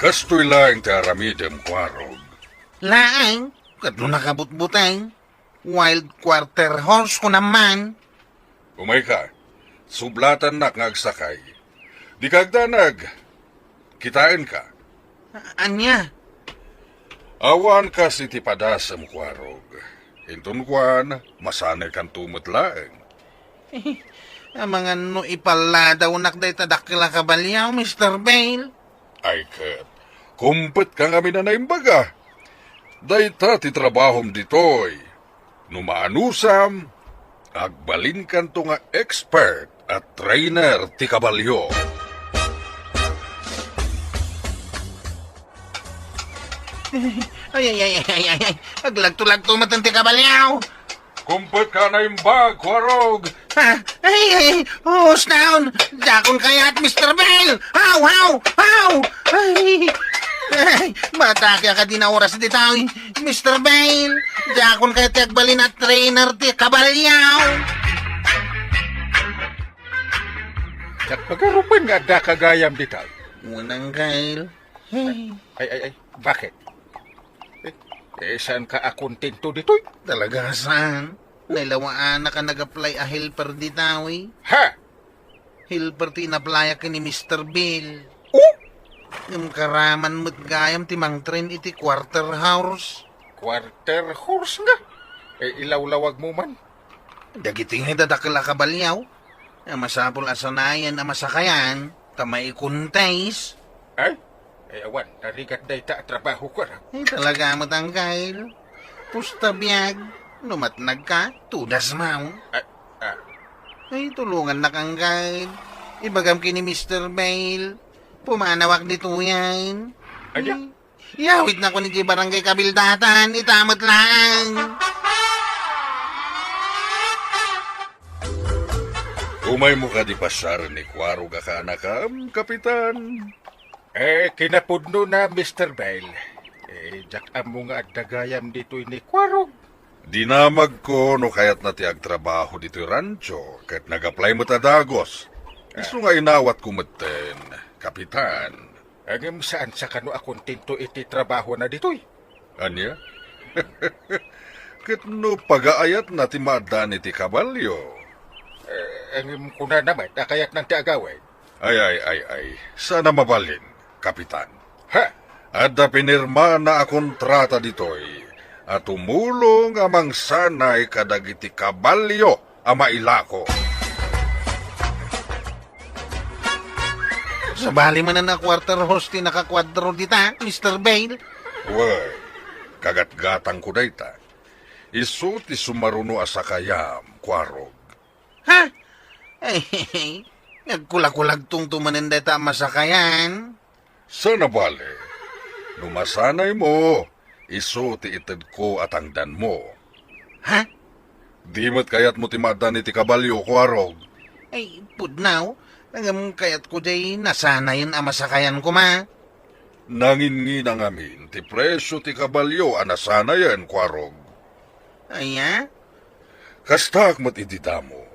Kastoy laeng ti aramidem, Kuarog. Laeng? Ket no nakabutbuteng? Wild quarter horse ko naman. Umayka. Sublatannak nga agsakay. Dika agdanag. Kitaenka. A-, ania? Awan kas iti padasem, Kuarog. Inton kuan, masanaykanto met laeng. Amangan no ipalladawnak dayta dakkel a kabalyo, Mister Bale. Ay ket, kumpetka ngamin a naimbaga. Dayta ti trabahom ditoy. No maanusam, agbalinkanto nga expert a trainer ti kabalyo. Ay, ay, ay, ay, ay, ay. Aglagto-lagto met ti kabalyo. Kumpetka a naimbag, Kuarog. Ha? Ay, ay, husnaon. Diakon kayat, Mister Bale. Haw, haw, haw. Ay, ay, matake a kadi na oras ditoy, Mister Bale. Diakon kayat ti agbalin a trainer ti kabalyo. Diak pagarupen nga adda ka gayam ditoy. Unang kail. Hey. Ay, ay, ay, bakit? Eh, eh, saan ka akontento ditoy? Talaga, saan? Nailawaanak a nag-apply a helper ditoy. Ha? Helper ti inaplayak ni Mister Bale. Oh? Ngem karaman met gayam ti mangtrain iti quarter horse. Quarter horse nga? Eh, ilawlawagmo man. Dagiti nga dakkel a kabalyo, a masapul a sanayen a masakayan, ta maikuntes. Ay? Ay, awan, narigat dayta a trabaho ko, ano? Ay, talaga met, Angkel. Pusta biag, no matnag ka, tudas mo. Ah, ah. Ay, tulongannak, Angkel. Ibagam ken ni Mister Bale. Pumanawak ditoyen. Aya? Ay, iyawidnak iti barangay kabildatan, ita met laeng. Umaymo kadi pasar ni Kuarog a kaanakam, Kapitan? Eh, kinapudnona, Mister Bale. Eh, diak ammo nga adda gayam ditoy ni Kuarog. Dinamagko no kayatna ti agtrabaho ditoy rancho, ket nag-apply met a dagus. Isu nga inawatko metten, Kapitan. Ngem saan sa kano a kontento iti trabahona ditoy? Ania? Ket no pagaayatna ti maaddaan iti kabalyo. Eh, ngem kunana met a kayatnan ti agawid. Ay, ay, ay, ay. Saan a mabalin, Kapitan. Ha? Adda pinirmana a kontrata ditoy a tumulong a mangsanay kadagiti kabalyo a mailako. Sabali manen a quarter horse ti nakakuadro dita, Mister Bale. Wen, kagatgatangko dayta. Isu ti sumaruno a sakayam, Kuarog. Ha? Ay, agkulakulagtongto manen dayta a masakayan. Saan a bale. No masanaymo, isu ti itedko a tangdanmo. Ha? Di met kayatmo ti maaddaan iti kabalyo, Kuarog? Ay, pudno. Ngem kayatko diay nasanayen a masakayan koma. Nanginnginangamin ti presio ti kabalyo a nasanayen, Kuarog. Aya? Kastaak met idi damo.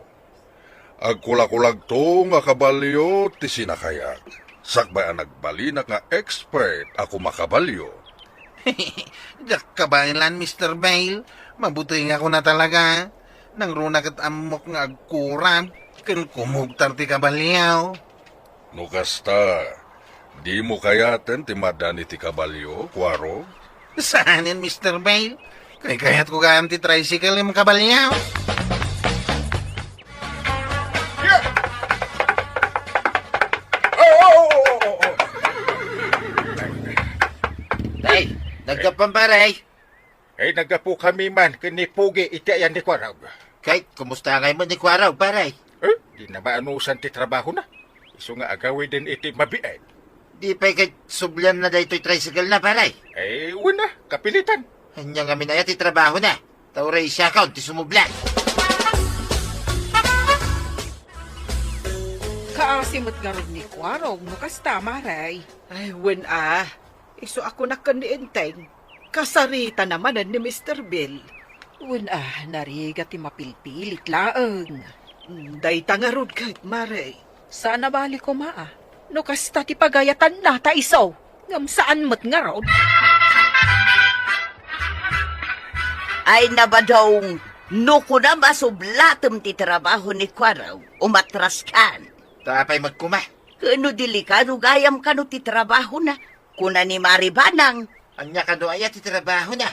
Agkulakulagto nga kabalyo ti sinakayak, sakbay a nagbalinak nga expert a kumakabalyo. Diak kabaelan, Mister Bale. Mabutengak koma talaga. Nangruna ket ammok nga agkurap ken kumugtar ti kabalyo. No kasta, dimo kayaten ti maaddaan iti kabalyo, Kuarog? Saanen, Mister Bale. Kaykayatko gayam ti tricycle ngem kabalyo. Yeah! Oh, oh, oh, oh, oh, oh. Hey, naggapuan, pare. Ay, naggapu kami man ken ni Pugi iti ayan ni Kuarog. Kay, kumusta ngay man ni Kuarog, pare? Eh, di na maanusan ti trabahona. Isu nga agawiden iti mabiit. Di pay ket sublianna daytoy tricycle na, pare? Eh, wen a, kapilitan. Ania ngamin aya ti trabahona? Ta uray siakon ti sumubli. Kaasi met ngarud ni Kuarog no kasta, mare. Ay, wen a. Isu a kunak ken ni Enteng, kasaritana manen ni Mister Bill. Wen a, narigat ti mapilpilit laeng. Mm, dayta ngarud ket, mare. Saan a bali koma a. No kasta ti pagayatanna ta isu, ngem saan met ngarud. Ay, nabadong, no kunam a sublatem ti trabaho ni Kuarog, umatraskan. Ta apay met koma? Ken no delikado gayam kano ti trabahona, kuna ni Mari Banang. Ania kano aya ti trabahona?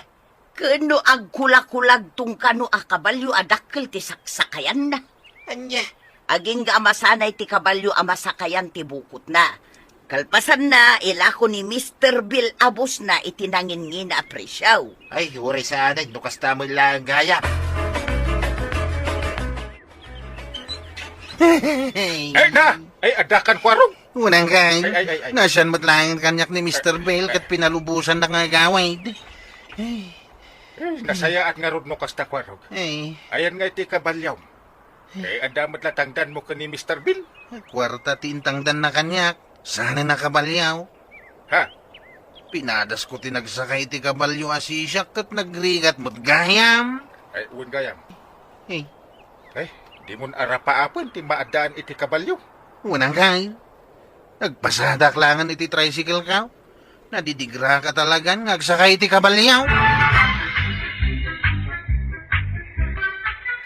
Ken no agkulakulagtong kano a kabalio a dakkel ti saksakayanna. Ania? Agingga a masanay ti kabalio a masakayan ti bukotna. Kalpasanna, ilako ni Mister Bill a bossna iti nangingina a presio. Ay, uray saan no kasta met laeng gayam. Ay, na! Ay, adda kan Kuarog. Unang kay, Ay, ay, ay, ay. Nasian met laeng kaniak ni Mister Bill ket pinalubosannak nga agawid. Ay. Eh, nasayaat ngarud no kasta, Kuarog. Ay. Ayan nga iti kabalio. Eh, adda met la tangdanmo ken ni Mister Bill. Kuarta ti intangdanna kaniak. Saan a kabalio? Ha? Pinadasko ti nagsakay iti kabalio a sisiak ket nagrigat met gayam. Ay, wen gayam. Eh. Ay, dimon arapaapen ti maaddaan iti kabalio. Unang kay, nagpasadak laengen iti tricycle ka. Nadidigraka talagan nga agsakay iti kabalio.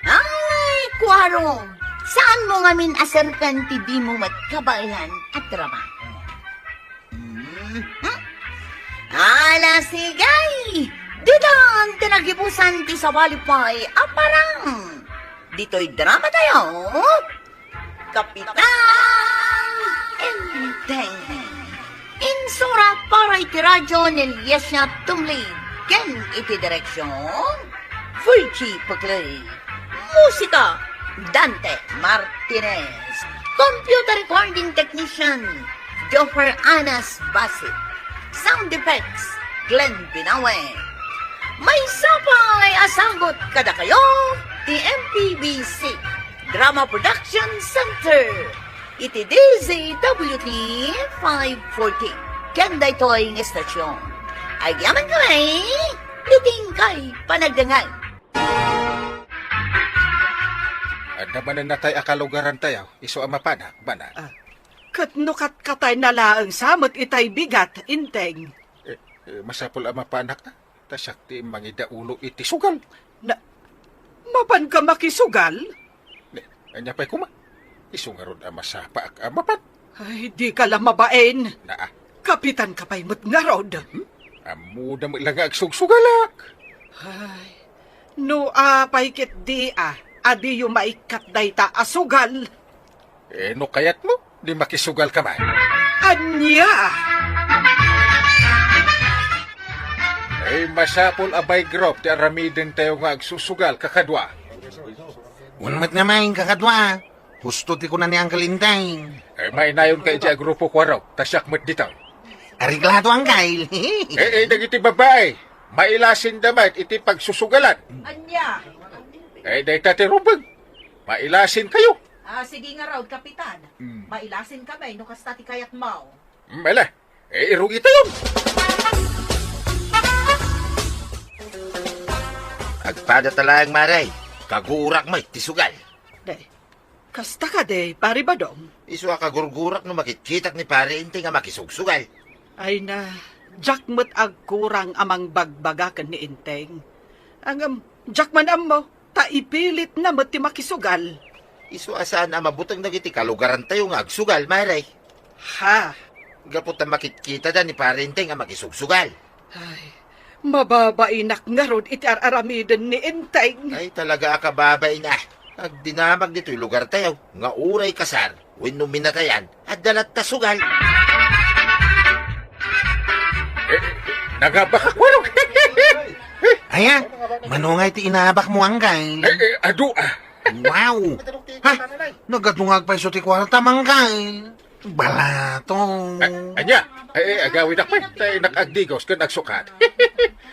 Ay, Kuarog, saanmo ngamin a serkan ti dimo met kabaelan a trabaho? Hmm? Ala, sige! Ditan ti nagibusan ti sabali pay a parang. Ditoy drama tayo, Kapitan Enteng. Insurat para iti radyo ni Liesia Tumlid ken iti direksyon, Virgie Peclay. Musika, Dante Martinez. Computer recording technician, Joffer Anas Basit. Sound effects, Glenn Binawe. Maysa pay a sagut kadakayo ti M P B C Drama Production Center iti D Z W T five forty. Ken daytoy nga estasyon, agyamankami iti inkay panagdengngeg. Adda manen natay a kalugarantayo, isu a mapanak, bana. Ah, ket no katkatayna laeng sa met itay bigat, Enteng. Eh, eh, masapul a mapanak, ah. Ta siak ti mangidaulo iti sugal. Na, mapanka makisugal? Ne, ania pay koma? Isu ngarud a masapaak a mapan. Ay, dika la mabain. Naa. Kapitanka pay met ngarud. Hmm? Ammoda met la nga agsugsugalak. Ay, no apay ket di a, adiyo maikkat dayta a sugal. Eh, no kayatmo, di makisugal ka man. Ania? Eh, masapul a by group ti aramidentayo nga agsusugal, kakadua. Wen met nga main, kakadua. Husto ti kuna ni Uncle Enteng. Eh, mainayon ka iti a grupo, Kuarog, ta siak met dita. Areglado, Uncle. Eh, eh, dagiti babai, mailasinda met iti pagsusugalan. Ania? Eh, dayta ti rumbeng. Mailasin kayo. Ah, sige ngarud, Kapitan. Mm. Mailasin kami no kasta ti kayatmo. Mm, ala. Eh, irugi tayo. Agpada ta laeng, mare. Kagurak met ti sugal. Day, kasta kadi, Pare Badong? Isu a kagurgurak no makitkitak ni Pare Enteng a makisugsugal. Ay na, diak met agkurang a mangbagbaga ken ni Enteng. Ngem, diak man ammo, ta ipilitna met ti makisugal. Isu a saan a mabuteng dagiti kalugarantayo nga agsugal, mare. Ha? Gapu ta makitkitada ni Pare Enteng a makisugsugal. Ay, mababainak ngarud iti ar-aramiden ni Enteng. Ay, talaga a kababain a. Agdinamag ditoy lugartayo nga uray kasar wenno minatayan, adda latta sugal. Eh, nagabakak, Kuarog. Aya, mano nga iti inabakmo, Uncle? Eh, eh, adu, ah. Wow! Ha? Nagadungag pay isu ti kuarta, Uncle. Balatok. A-, ania? Ay, ay, agawidak pay. Tay nakagdigos ken agsukat.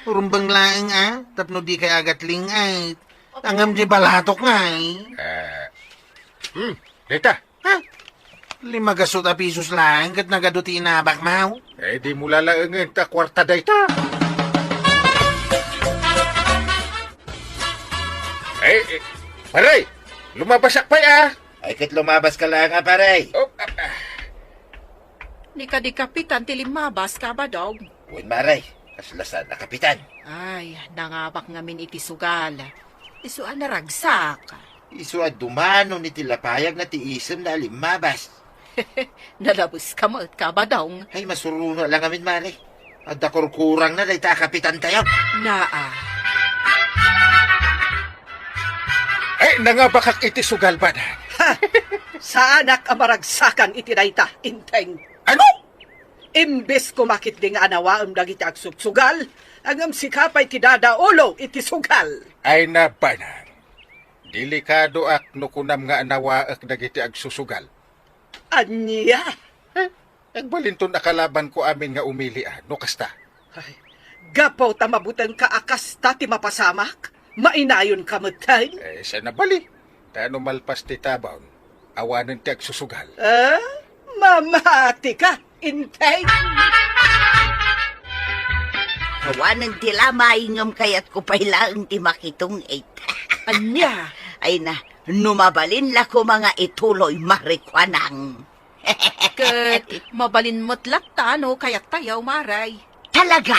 Rumbeng laeng, a, tapno dikay agatling, ay. Ngem diay balatok ngay. Eh, hmm, dayta. Ha? Lima gasut a pisos laeng ket nagadu ti inabakmo. Eh, dimo lalaengen ta kuarta dayta. Eh, eh, pare, lumabasak pay, a. Ay, ket lumabaska laeng, a, pare. Oh, ah, ah. Ni kadi kapitan ti limmabas, Kabadong. Wen, mare, kasla saan a kapitan. Ay, nangabak ngamin iti sugal. Isu a naragsak. Isu a dumano iti lapayagna ti isemna a limmabas. Nalabeska met, Kabadong. Ay, masurono la ngamin, mare. Adda kurkurangna dayta a kapitantayo. Naa. Ay, nangabakak iti sugal, Badang. Ha! Saanak a maragsakan iti dayta, Inteng. Ano? Imbes koma ketdi nga anawaem dagiti agsugsugal, ngem sika pay ti dadaulo iti sugal. Ay, na, Badang. Delikadoak no kunam nga anawaek dagiti agsusugal. Ania? Eh, agbalinton a kalabanko amin nga umili, a, no kasta. Ay, gapu ta mabutengka a kasta ti mapasamak, mainayonka metten? Eh, saan a bali? Ta no malpas ti tabon, awanen ti agsusugal. Eh, mamatika, Inteng! Awanen ti lamay, ngem kayatko pay laeng ti makitong-it. Ania? Ay na, no mabalin la koma nga ituloy, Mare Kuanang. Ket mabalin met latta no kayattayo, Mare. Talaga?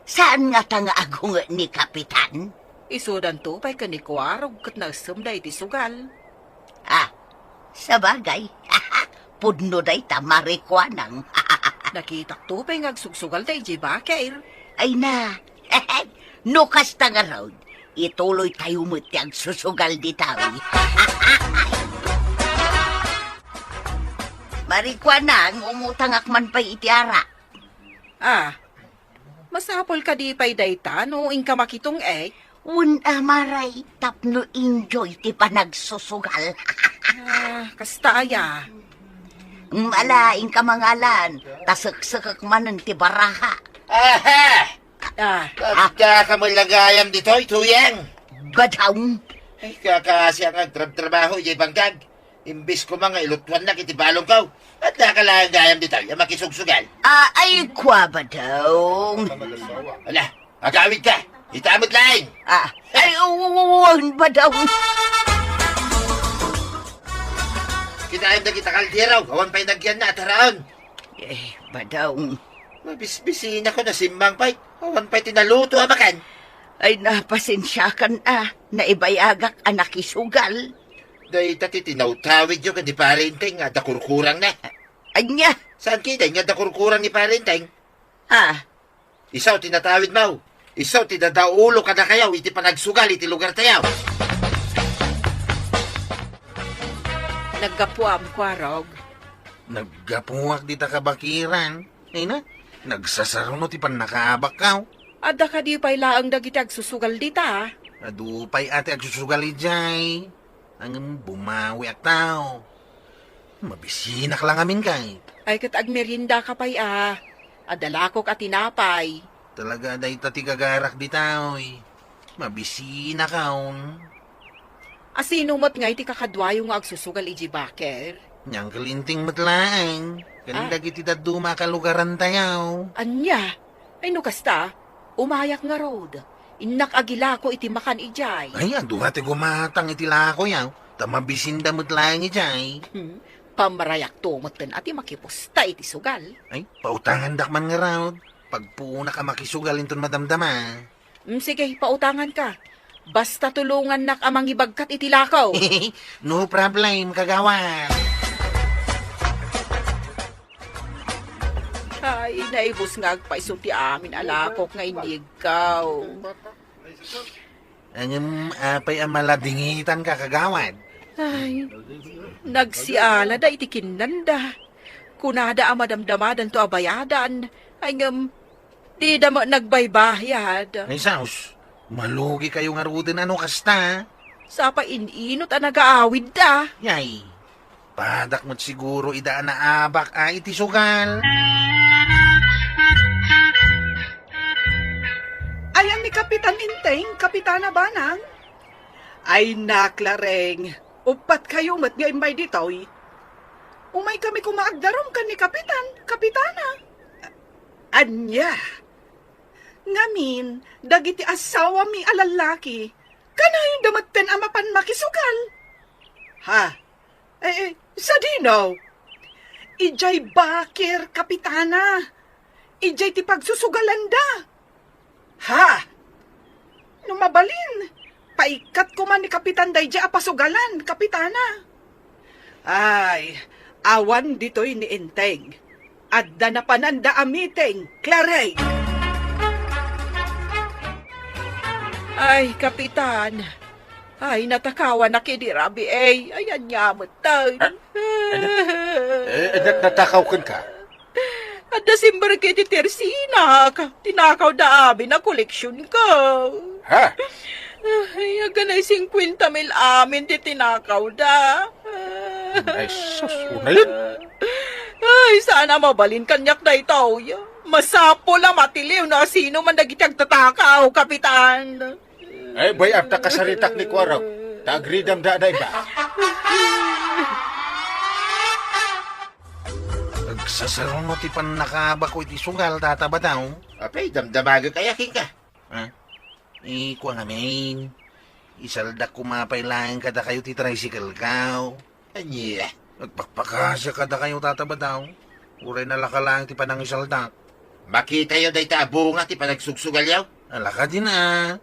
Saan ngata nga agunget ni Kapitan? Isudanto pay ken ni Kuarog ket naesemda iti sugal. Ah, sabagay. Pudno dayta, Mare Kuanang. Nakitakto pay nga agsugsugalda idiay baker. Ay na. No kasta ngarud, ituloytayo met ti agsusugal dita. Mare Kuanang, umutangak man pay iti arak. Ah, masapul kadi pay dayta no inka makitong-it? Wen a, Mare, tapno enjoy ti panagsusugal. Ah, kasta aya. Ala, inka mangalan, ta seksekek manen ti baraha. Aha! Ah. Adda ka met la gayam ditoy, Tuyang? Badong. Ay, kakasi nga agtrabtrabaho idiay bangkag. Imbes koma nga ilutuannak iti balongko, adda ka laeng gayam ditoy a makisugsugal. Ah, ay, kua, Badong. Ala, agawidka. Ita met laeng. Ah, ay, wen, Badong. Kitaem dagita kaldero, awan pay nagyanna a taraon. Eh, Badong. Mabisbisinakon a simmangpet, awan pay ti naluto a makan. Ay, na, pasensiakan a, naibayagak a nakisugal. Dayta ti tinawtawidyo ken ni Pare Enteng nga adda kurkurangna. Ania? Saan ketdin nga adda kurkurang ni Pare Enteng? Ah. Isu ti natawidmo. Isu ti dadaulo kadakayo iti panagsugal iti lugartayo. Naggapuam, Kuarog. Naggapuak dita kabakiran. Ay na, nagsasaruno ti pannakaabakko. Adda kadi pay laeng dagiti agsusugal dita? Adu pay a ti agsusugal idiay. Ngem bumawiak tao. Mabisinak la ngamin kay. Ay, ket agmeriendaka pay a. Adda lakok a tinapay. Talaga, dayta ti gagarak dita, oy. Mabisinakon. A, sino met ngay ti kakaduayo nga agsusugal idiay baker? Ni Uncle Enteng met laeng. Ken dagiti dadduma a kalugarantayo. Ania? Ay, no kasta, umayak ngarud. Innak agilako iti makan idiay. Ay, adu a ti gumatang iti lakoyo, ta mabisinda met laeng idiay. Hmm. Pammarayakto metten a ti makipusta iti sugal. Ay, pautangandak man ngarud. Pagpuonak a makisugal inton madamdama. Mm, sige, pautanganka. Basta tulongannak a mangibagkat iti lako. No problem, kagawad. Ay, naibus nga agpayso ti amin a lakok nga inyegko. Ngem apay a maladingitanka, kagawad? Ay, nagsialada iti kinnanda. Kunada a madamdamadanto a bayadan. Ay, ngem, dida met nagbaybayad. Ay, sus, malugikayo ngaruden a no kasta. Sapay in-inot a nagaawidda. Yay. Padak met siguro ida a naabak a iti sugal. Ayan ni Kapitan Enteng, Kapitana Banang. Ay, Clareng, uppat kayo met nga immay ditoy. Umay kami koma agdarum ken ni Kapitan, Kapitana. Ania? Ngamin, dagiti assawami a lallaki, kanayonda metten a mapan makisugal. Ha? Eh, eh, sadino? Idiay bakir, Kapitana. Idiay ti pagsusugalanda. Ha? No mabalin, paikkat koma ni Kapitan daydiay a pasugalan, Kapitana. Ay, awan ditoy ni Enteng. Adda napananda a meeting, Clareng. Ay, Kapitan. Ay, natakawanak idi rabii. Ay, ania metten. Ano? Eh, eh, nat-, natakaw kenka? Adda simberek iti tersinak. Tinakawda amin a koleksionko. Ha? Ay, agganay singkwenta mil amin ti tinakawda. Ay, sus, unayen. Ay, saan a mabalin kaniak daytoy. Masapul a matiliw no asino man dagiti agtatakaw, Kapitan. Ay, bay-am ta kasaritak ni Kuarog. Ta agridamda a naiba. Agsasarno ti pannakabako iti sugal, Tata Badaw. Apay, damdamagek aya kenka? Ha? Ikua ngamin, isaldak koma pay laeng kadakayo ti tricycle-ko. Ania? Agpakpakasiak kadakayo, Tata Badaw. Uray nalaka laeng ti panangisaldak. Makitayo dayta a bunga ti panagsugsugalyo? Alaka din a.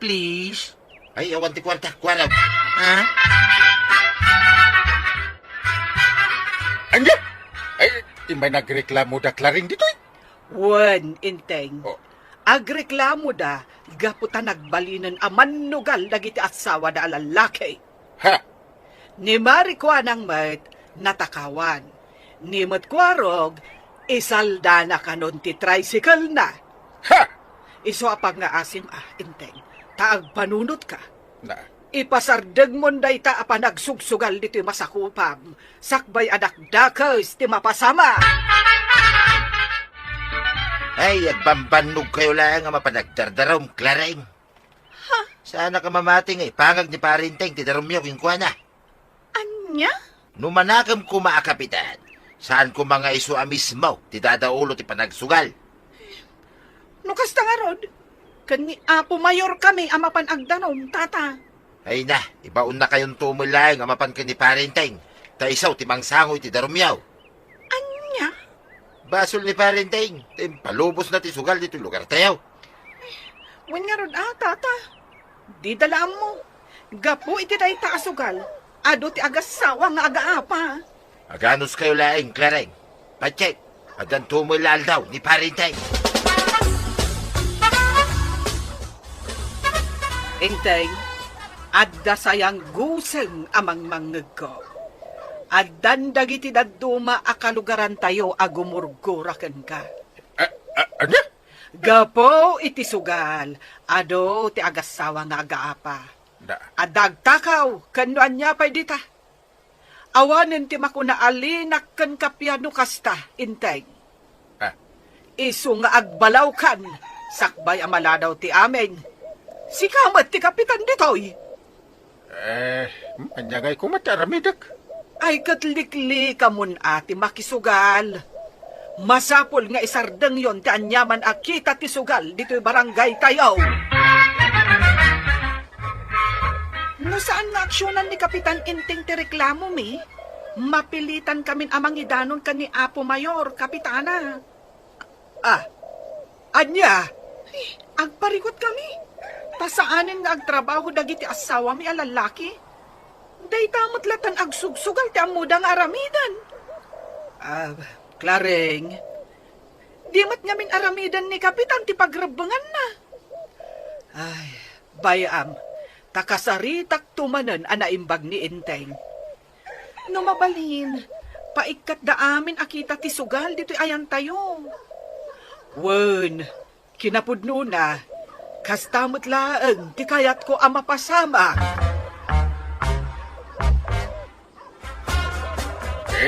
Please. Ay, awan ti kuarta, Kuarog. Ha? Ania? Ay, immay nagreklamo da Clareng ditoy? Wen, Enteng. Oh. Agreklamoda gapu ta nagbalinen a mannugal dagiti assawada a lallaki. Ha? Ni Mari Kuanang met natakawan. Ni met Kuarog, isaldana kanon ti tricycle-na. Ha? Isu a pangngaasim a, Enteng, ta agpanunotka. Na. Ipasardengmon dayta a panagsugsugal ditoy masakupam, sakbay a dakdakes ti mapasamak. Ay, agbambannogkayo laeng a mapan agdardarum, Clareng. Ha? Saanak a mamati nga ipangag ni Pare Enteng ti darumyo kenkuana. Ania? No manakem koma a kapitan, saan koma nga isu a mismo ti dadaulo ti panagsugal. No kasta ngarud, ken ni Apo Mayor kami a mapan agdarum, Tata. Ay na, ibaonnakayonto met laeng a mapan ken ni Pare Enteng, ta isu ti mangsango iti darumyo. Ania? Basol ni Pare Enteng, ta impalubosna ti sugal ditoy lugartayo. Wen ngarud a, Tata. Dida la ammo. Gapu iti dayta a sugal, adu ti agassawa nga agaapa. Aganuskayo laeng, Clareng. Patse, addanto met la aldaw ni Pare Enteng. Enteng, adda sayang guseng a mangmangngegko. Addan dagiti dadduma a kalugarantayo a gumurgura kenka. A, a, ania? Gapu iti sugal, adu ti agassawa nga agaapa. Da. Adda agtakaw ken no ania pay dita. Awanen ti makuna a linak ken kapiano kasta, Enteng. Ah. Isu nga agbalawkan, sakbay a maladaw ti amin. Sika met ti kapitan ditoy. Eh, ania ngay koma ti aramidek? Ay, ket liklikamon a ti makisugal. Masapul nga isardengyon ti aniaman a kita ti sugal ditoy barangaytayo. No saan nga aksionan ni Kapitan Enteng ti reklamomi, mapilitan kamin a mangidanon ken ni Apo Mayor, Kapitana. Ah, ania? Ay, agparikut kami. Ta saanen nga agtrabaho dagiti assawami a lallaki. Dayta met latta agsugsugal ti ammoda nga aramiden. Ah, Clareng, di met ngamin aramiden ni Kapitan ti pagrebbenganna. Ay, bay-am, ta kasaritakto manen a naimbag ni Enteng. No mabalin, paikkatda amin a kita ti sugal ditoy ayantayo. Wen, kinapudnona, kasta met laeng ti kayatko a mapasamak.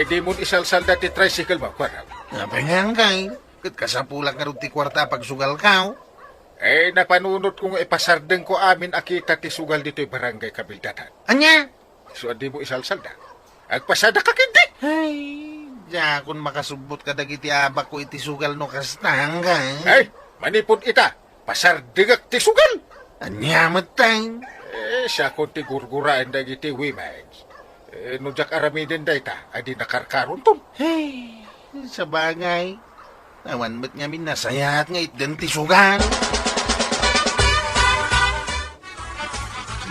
Dimon isalsalda ti tricycle mo, kuana. Apay nga, angkay? Ket kasapulak ngarud ti kuarta a pagsugalko. Eh, napanunotko nga ipasardengko amin a kita ti sugal ditoy barangay Kabildatan. Ania? So, dimo isalsalda. Agpasadaka ketdi. Ay, diakon makasubbot kadagiti abakko iti sugal no kasta, angkay. Ay, manipud ita, pasardengak ti sugal. Ania met, tay? Eh, siakon ti gurguraen dagiti women. Eh, no diak aramiden dayta, adi nakarkaronton. Ay, sabagay. Awan met ngamin nasayaat nga itdan ti sugal.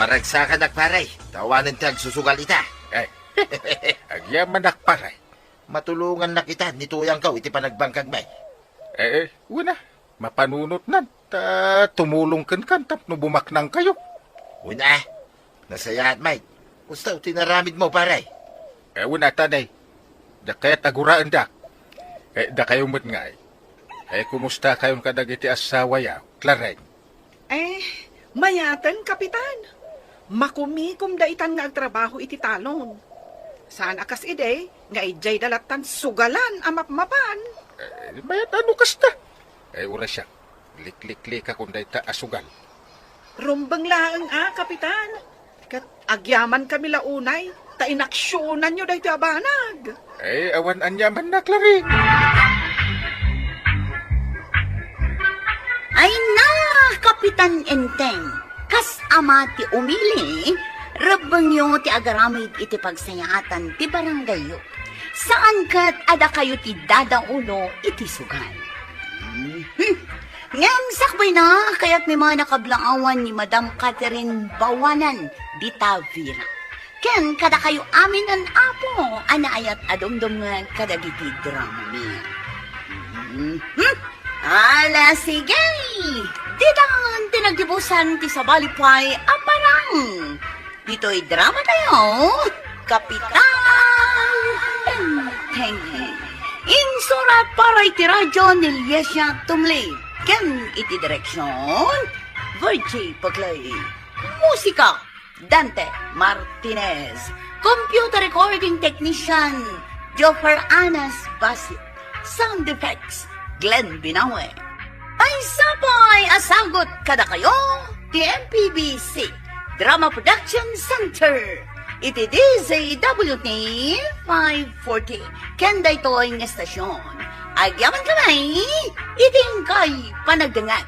Maragsakanak, pare. Tawanen ti agsusugal ita. Eh, agyamanak, pare. Matulongannak ita ni tuyangko iti panagbangkag, bay. Eh, eh, wen a, mapanunotnan. Ta tumulong kenkan tapno bumaknangkayo. Wen a, nasayaat, Mike. Kasta ti inaramidmo, pare? Eh, wen a, tanay. Diak kayat a guraendak. Eh, dakayo met ngay. Eh, kumustakayon kadagiti asawayo, Clareng? Eh, mayaten, Kapitan. Makumikomda itan nga agtrabaho iti talon. Saan a kas idi nga idiayda lattan sugalan a mapmapan. Eh, mayat a no kasta. Eh, uray siak, likliklikakon dayta a sugal. Rumbeng laeng a, Kapitan. Ket agyamankami la unay, ta inaksionanyo daytoy a banag. Eh, awan aniamanna, Clareng. Ay na, Kapitan Enteng, kas ama ti umili, rebbengyo ti agaramid iti pagsayaatan ti barangayyo. Saan ket a dakayo ti dadaulo iti sugal. Mhm. Ngem sakbayna, kayatmi man a kablaawan ni Madam Catherine Bawanan di Tavira. Ken kadakayo amin, Apo, a naayat a dumdumngeg kadagiti dramami. Mhm. Ala, sige! Ditan ti nagdibusan ti sabali pay a parang. Ditoy dramatayo, Kapitan Enteng. Insurat para iti radyo ni Liesia Tumli. Ken iti direksyon, Virgie Paclay. Musika, Dante Martinez. Computer recording technician, Joffer Anas Basit. Sound effects, Glenn Binawe. Ay sapay a sagut kadakayo ti M P B C Drama Production Center iti D Z W T five forty. Ken daytoy nga estasyon, agyaman kami iti inkay panagdengngeg.